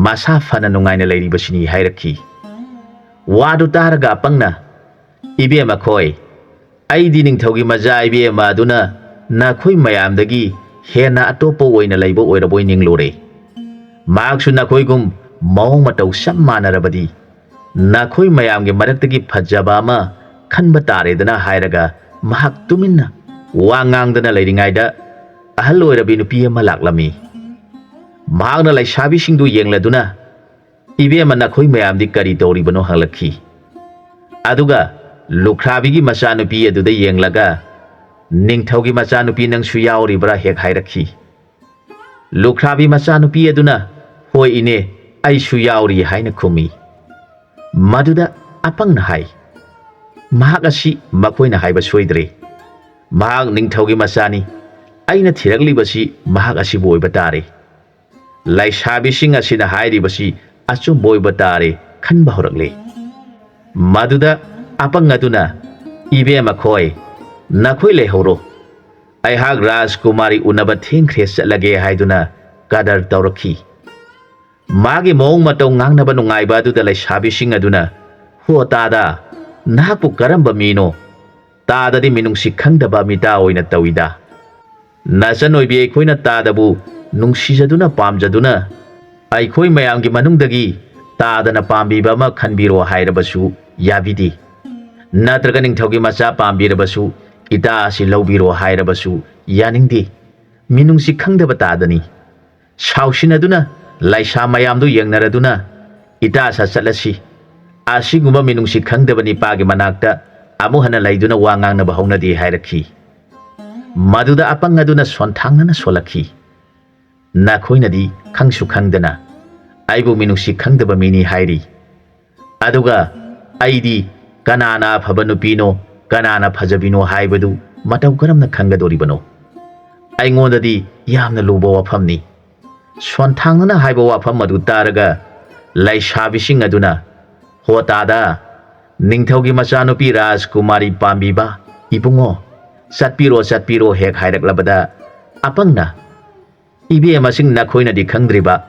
ꯃꯁꯥ ꯐꯅ ꯅꯨꯡꯉꯥꯏꯅ ꯂꯩꯔꯤꯕꯁꯤꯅꯤ ꯍꯥꯏꯔꯛꯈꯤ꯫ ꯋꯥꯗꯨ ꯇꯥꯔꯒ ꯑꯄꯪꯅ, "ꯏꯕꯦꯝꯃ ꯈꯣꯏ, ꯑꯩꯗꯤ ꯅꯤꯡꯊꯧꯒꯤ ꯃꯆꯥ ꯏꯕꯦꯝꯃ ꯑꯗꯨꯅ ꯅꯈꯣꯏ ꯃꯌꯥꯝꯗꯒꯤ ꯍꯦꯟꯅ ꯑꯇꯣꯞꯄ ꯑꯣꯏꯅ ꯂꯩꯕ ꯑꯣꯏꯔꯕꯣꯏ ꯅꯤꯡꯂꯨꯔꯦ꯫ ꯃꯍꯥꯛꯁꯨ ꯅꯈꯣꯏꯒꯨꯝ ꯃꯑꯣꯡ ꯃꯇꯧ ꯆꯞ ꯃꯥꯟꯅꯔꯕꯗꯤ ꯅꯈꯣꯏ ꯃꯌꯥꯝꯒꯤ ꯃꯔꯛꯇꯒꯤ ꯐꯖꯕ ꯑꯃ ꯈꯟꯕ ꯇꯥꯔꯦꯗꯅ" ꯍꯥꯏꯔꯒ ꯃꯍꯥꯛ ꯇꯨꯃꯤꯟꯅ ꯋꯥ ꯉꯥꯡꯗꯅ ꯂꯩꯔꯤꯉꯩꯗ ꯑꯍꯜ ꯑꯣꯏꯔꯕꯤ ꯅꯨꯄꯤ ꯑꯃ ꯂꯥꯛꯂꯝꯃꯤ꯫ ꯃꯍꯥꯛꯅ ꯂꯩꯁꯥꯕꯤꯁꯤꯡꯗꯨ ꯌꯦꯡꯂꯗꯨꯅ, "ꯏꯕꯦꯝꯃ, ꯅꯈꯣꯏ ꯃꯌꯥꯝꯗꯤ ꯀꯔꯤ ꯇꯧꯔꯤꯕꯅꯣ?" ꯍꯪꯂꯛꯈꯤ꯫ ꯑꯗꯨꯒ ꯂꯨꯈ꯭ꯔꯥꯕꯤꯒꯤ ꯃꯆꯥꯅꯨꯄꯤ ꯑꯗꯨꯗ ꯌꯦꯡꯂꯒ, "ꯅꯤꯡꯊꯧꯒꯤ ꯃꯆꯥꯅꯨꯄꯤ ꯅꯪꯁꯨ ꯌꯥꯎꯔꯤꯕ꯭ꯔꯥ?" ꯍꯦꯛ ꯍꯥꯏꯔꯛꯈꯤ꯫ ꯂꯨꯈ꯭ꯔꯥꯕꯤ ꯃꯆꯥꯅꯨꯄꯤ ꯑꯗꯨꯅ, "ꯍꯣꯏ ꯏꯅꯦ, ꯑꯩꯁꯨ ꯌꯥꯎꯔꯤ" ꯍꯥꯏꯅ ꯈꯨꯝꯃꯤ꯫ ꯃꯗꯨꯗ ꯑꯄꯪꯅ ꯍꯥꯏ, "ꯃꯍꯥꯛ ꯑꯁꯤ ꯃꯈꯣꯏꯅ ꯍꯥꯏꯕ ꯁꯣꯏꯗ꯭ꯔꯦ꯫ ꯃꯍꯥꯛ ꯅꯤꯡꯊꯧꯒꯤ ꯃꯆꯥꯅꯤ꯫ ꯑꯩꯅ ꯊꯤꯔꯛꯂꯤꯕꯁꯤ ꯃꯍꯥꯛ ꯑꯁꯤꯕꯨ ꯑꯣꯏꯕ ꯇꯥꯔꯦ꯫ ꯂꯩꯁꯥꯕꯤꯁꯤꯡ ꯑꯁꯤꯅ ꯍꯥꯏꯔꯤꯕꯁꯤ ꯑꯆꯨꯝꯕ ꯑꯣꯏꯕ ꯇꯥꯔꯦ" ꯈꯟꯕ ꯍꯧꯔꯛꯂꯦ꯫ ꯃꯗꯨꯗ ꯑꯄꯪ ꯑꯗꯨꯅ, "ꯏꯕꯦꯝꯃ ꯈꯣꯏ, ꯅꯈꯣꯏ ꯂꯩꯍꯧꯔꯣ꯫ ꯑꯩꯍꯥꯛ ꯔꯥꯖꯀꯨꯃꯥꯔꯤ ꯎꯅꯕ ꯊꯦꯡꯈ꯭ꯔꯦ, ꯆꯠꯂꯒꯦ" ꯍꯥꯏꯗꯨꯅ ꯀꯗꯔ ꯇꯧꯔꯛꯈꯤ꯫ ꯃꯥꯒꯤ ꯃꯑꯣꯡ ꯃꯇꯧ ꯉꯥꯡꯅꯕ ꯅꯨꯡꯉꯥꯏꯕ ꯑꯗꯨꯗ ꯂꯩꯁꯥꯕꯤꯁꯤꯡ ꯑꯗꯨꯅ, "ꯍꯣ ꯇꯥꯗ, ꯅꯍꯥꯛꯄꯨ ꯀꯔꯝꯕ ꯃꯤꯅꯣ? ꯇꯥꯗꯗꯤ ꯃꯤꯅꯨꯡꯁꯤ ꯈꯪꯗꯕ ꯃꯤꯇꯥ ꯑꯣꯏꯅ ꯇꯧꯏꯗ꯫ ꯅꯆꯟ ꯑꯣꯏꯕꯤ ꯑꯩꯈꯣꯏꯅ ꯇꯥꯗꯕꯨ ꯅꯨꯡꯁꯤꯖꯗꯨꯅ ꯄꯥꯝꯖꯗꯨꯅ ꯑꯩꯈꯣꯏ ꯃꯌꯥꯝꯒꯤ ꯃꯅꯨꯡꯗꯒꯤ ꯇꯥꯗꯅ ꯄꯥꯝꯕꯤꯕ ꯑꯃ ꯈꯟꯕꯤꯔꯣ ꯍꯥꯏꯔꯕꯁꯨ ꯌꯥꯕꯤꯗꯦ꯫ ꯅꯠꯇ꯭ꯔꯒ ꯅꯤꯡꯊꯧꯒꯤ ꯃꯆꯥ ꯄꯥꯝꯕꯤꯔꯕꯁꯨ ꯏꯇꯥ ꯑꯁꯤ ꯂꯧꯕꯤꯔꯣ ꯍꯥꯏꯔꯕꯁꯨ ꯌꯥꯅꯤꯡꯗꯦ꯫ ꯃꯤꯅꯨꯡꯁꯤ ꯈꯪꯗꯕ ꯇꯥꯗꯅꯤ"꯫ ꯁꯥꯎꯁꯤꯟꯅꯗꯨꯅ ꯂꯩꯁꯥ ꯃꯌꯥꯝꯗꯨ ꯌꯦꯡꯅꯔꯗꯨꯅ, "ꯏꯇꯥ ꯁꯥ ꯆꯠꯂꯁꯤ꯫ ꯑꯁꯤꯒꯨꯝꯕ ꯃꯤꯅꯨꯡꯁꯤ ꯈꯪꯗꯕ ꯅꯤꯄꯥꯒꯤ ꯃꯅꯥꯛꯇ ꯑꯃꯨꯛ ꯍꯟꯅ ꯂꯩꯗꯨꯅ ꯋꯥ ꯉꯥꯡꯅꯕ ꯍꯧꯅꯗꯦ ꯍꯥꯏꯔꯛꯈꯤ꯫ ꯃꯗꯨꯗ ꯑꯄꯪ ꯑꯗꯨꯅ ꯁꯣꯟꯊꯥꯡꯅꯅ ꯁꯣꯜꯂꯛꯈꯤ꯫ ꯅꯈꯣꯏꯅꯗꯤ ꯈꯪꯁꯨ ꯈꯪꯗꯅ ꯑꯩꯕꯨ ꯃꯤꯅꯨꯡꯁꯤ ꯈꯪꯗꯕ ꯃꯤꯅꯤ ꯍꯥꯏꯔꯤ꯫ ꯑꯗꯨꯒ ꯑꯩꯗꯤ ꯀꯅꯥꯅ ꯑꯐꯕ ꯅꯨꯄꯤꯅꯣ, ꯀꯅꯥꯅ ꯐꯖꯕꯤꯅꯣ ꯍꯥꯏꯕꯗꯨ ꯃꯇꯧ ꯀꯔꯝꯅ ꯈꯪꯒꯗꯧꯔꯤꯕꯅꯣ? ꯑꯩꯉꯣꯟꯗꯗꯤ ꯌꯥꯝꯅ ꯂꯨꯕ ꯋꯥꯐꯝꯅꯤ꯫ ꯁꯣꯟꯊꯥꯡꯅꯅ ꯍꯥꯏꯕ ꯋꯥꯐꯝ ꯑꯗꯨ ꯇꯥꯔꯒ ꯂꯩꯁꯥꯕꯤꯁꯤꯡ ꯑꯗꯨꯅ, "ꯍꯣ ꯇꯥꯗ, ꯅꯤꯡꯊꯧꯒꯤ ꯃꯆꯥꯅꯨꯄꯤ ꯔꯥꯖꯀꯨꯃꯥꯔꯤ ꯄꯥꯝꯕꯤꯕ ꯏꯕꯨꯡꯉꯣ, ꯆꯠꯄꯤꯔꯣ, ꯆꯠꯄꯤꯔꯣ" ꯍꯦꯛ ꯍꯥꯏꯔꯛꯂꯕꯗ, ꯑꯄꯪꯅ, "ꯏꯕꯦꯝꯃꯁꯤꯡ, ꯅꯈꯣꯏꯅꯗꯤ ꯈꯪꯗ꯭ꯔꯤꯕ,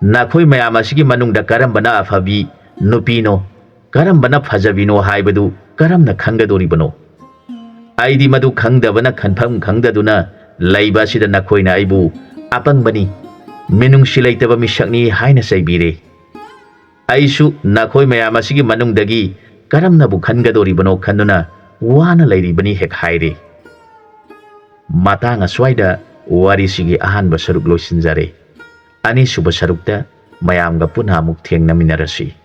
ꯅꯈꯣꯏ ꯃꯌꯥꯝ ꯑꯁꯤꯒꯤ ꯃꯅꯨꯡꯗ ꯀꯔꯝꯕꯅ ꯑꯐꯕꯤ ꯅꯨꯄꯤꯅꯣ, ꯀꯔꯝꯕꯅ ꯐꯖꯕꯤꯅꯣ ꯍꯥꯏꯕꯗꯨ ꯀꯔꯝꯅ ꯈꯪꯒꯗꯧꯔꯤꯕꯅꯣ? ꯑꯩꯗꯤ ꯃꯗꯨ ꯈꯪꯗꯕꯅ ꯈꯟꯐꯝ ꯈꯪꯗꯗꯨꯅ ꯂꯩꯕ ꯑꯁꯤꯗ ꯅꯈꯣꯏꯅ ꯑꯩꯕꯨ ꯑꯄꯪꯕꯅꯤ, ꯃꯤꯅꯨꯡꯁꯤ ꯂꯩꯇꯕ ꯃꯤꯁꯛꯅꯤ ꯍꯥꯏꯅ ꯆꯩꯕꯤꯔꯦ꯫ ꯑꯩꯁꯨ ꯅꯈꯣꯏ ꯃꯌꯥꯝ ꯑꯁꯤꯒꯤ ꯃꯅꯨꯡꯗꯒꯤ ꯀꯔꯝꯅꯕꯨ ꯈꯟꯒꯗꯧꯔꯤꯕꯅꯣ ꯈꯟꯗꯨꯅ ꯋꯥꯅ ꯂꯩꯔꯤꯕꯅꯤ" ꯍꯦꯛ ꯍꯥꯏꯔꯦ꯫ ꯃꯇꯥꯡ ꯑꯁ꯭ꯋꯥꯏꯗ ꯋꯥꯔꯤꯁꯤꯒꯤ ꯑꯍꯥꯟꯕ ꯁꯔꯨꯛ ꯂꯣꯏꯁꯤꯟꯖꯔꯦ꯫ ꯑꯅꯤꯁꯨꯕ ꯁꯔꯨꯛꯇ ꯃꯌꯥꯝꯒ ꯄꯨꯟꯅ ꯑꯃꯨꯛ ꯊꯦꯡꯅꯃꯤꯟꯅꯔꯁꯤ꯫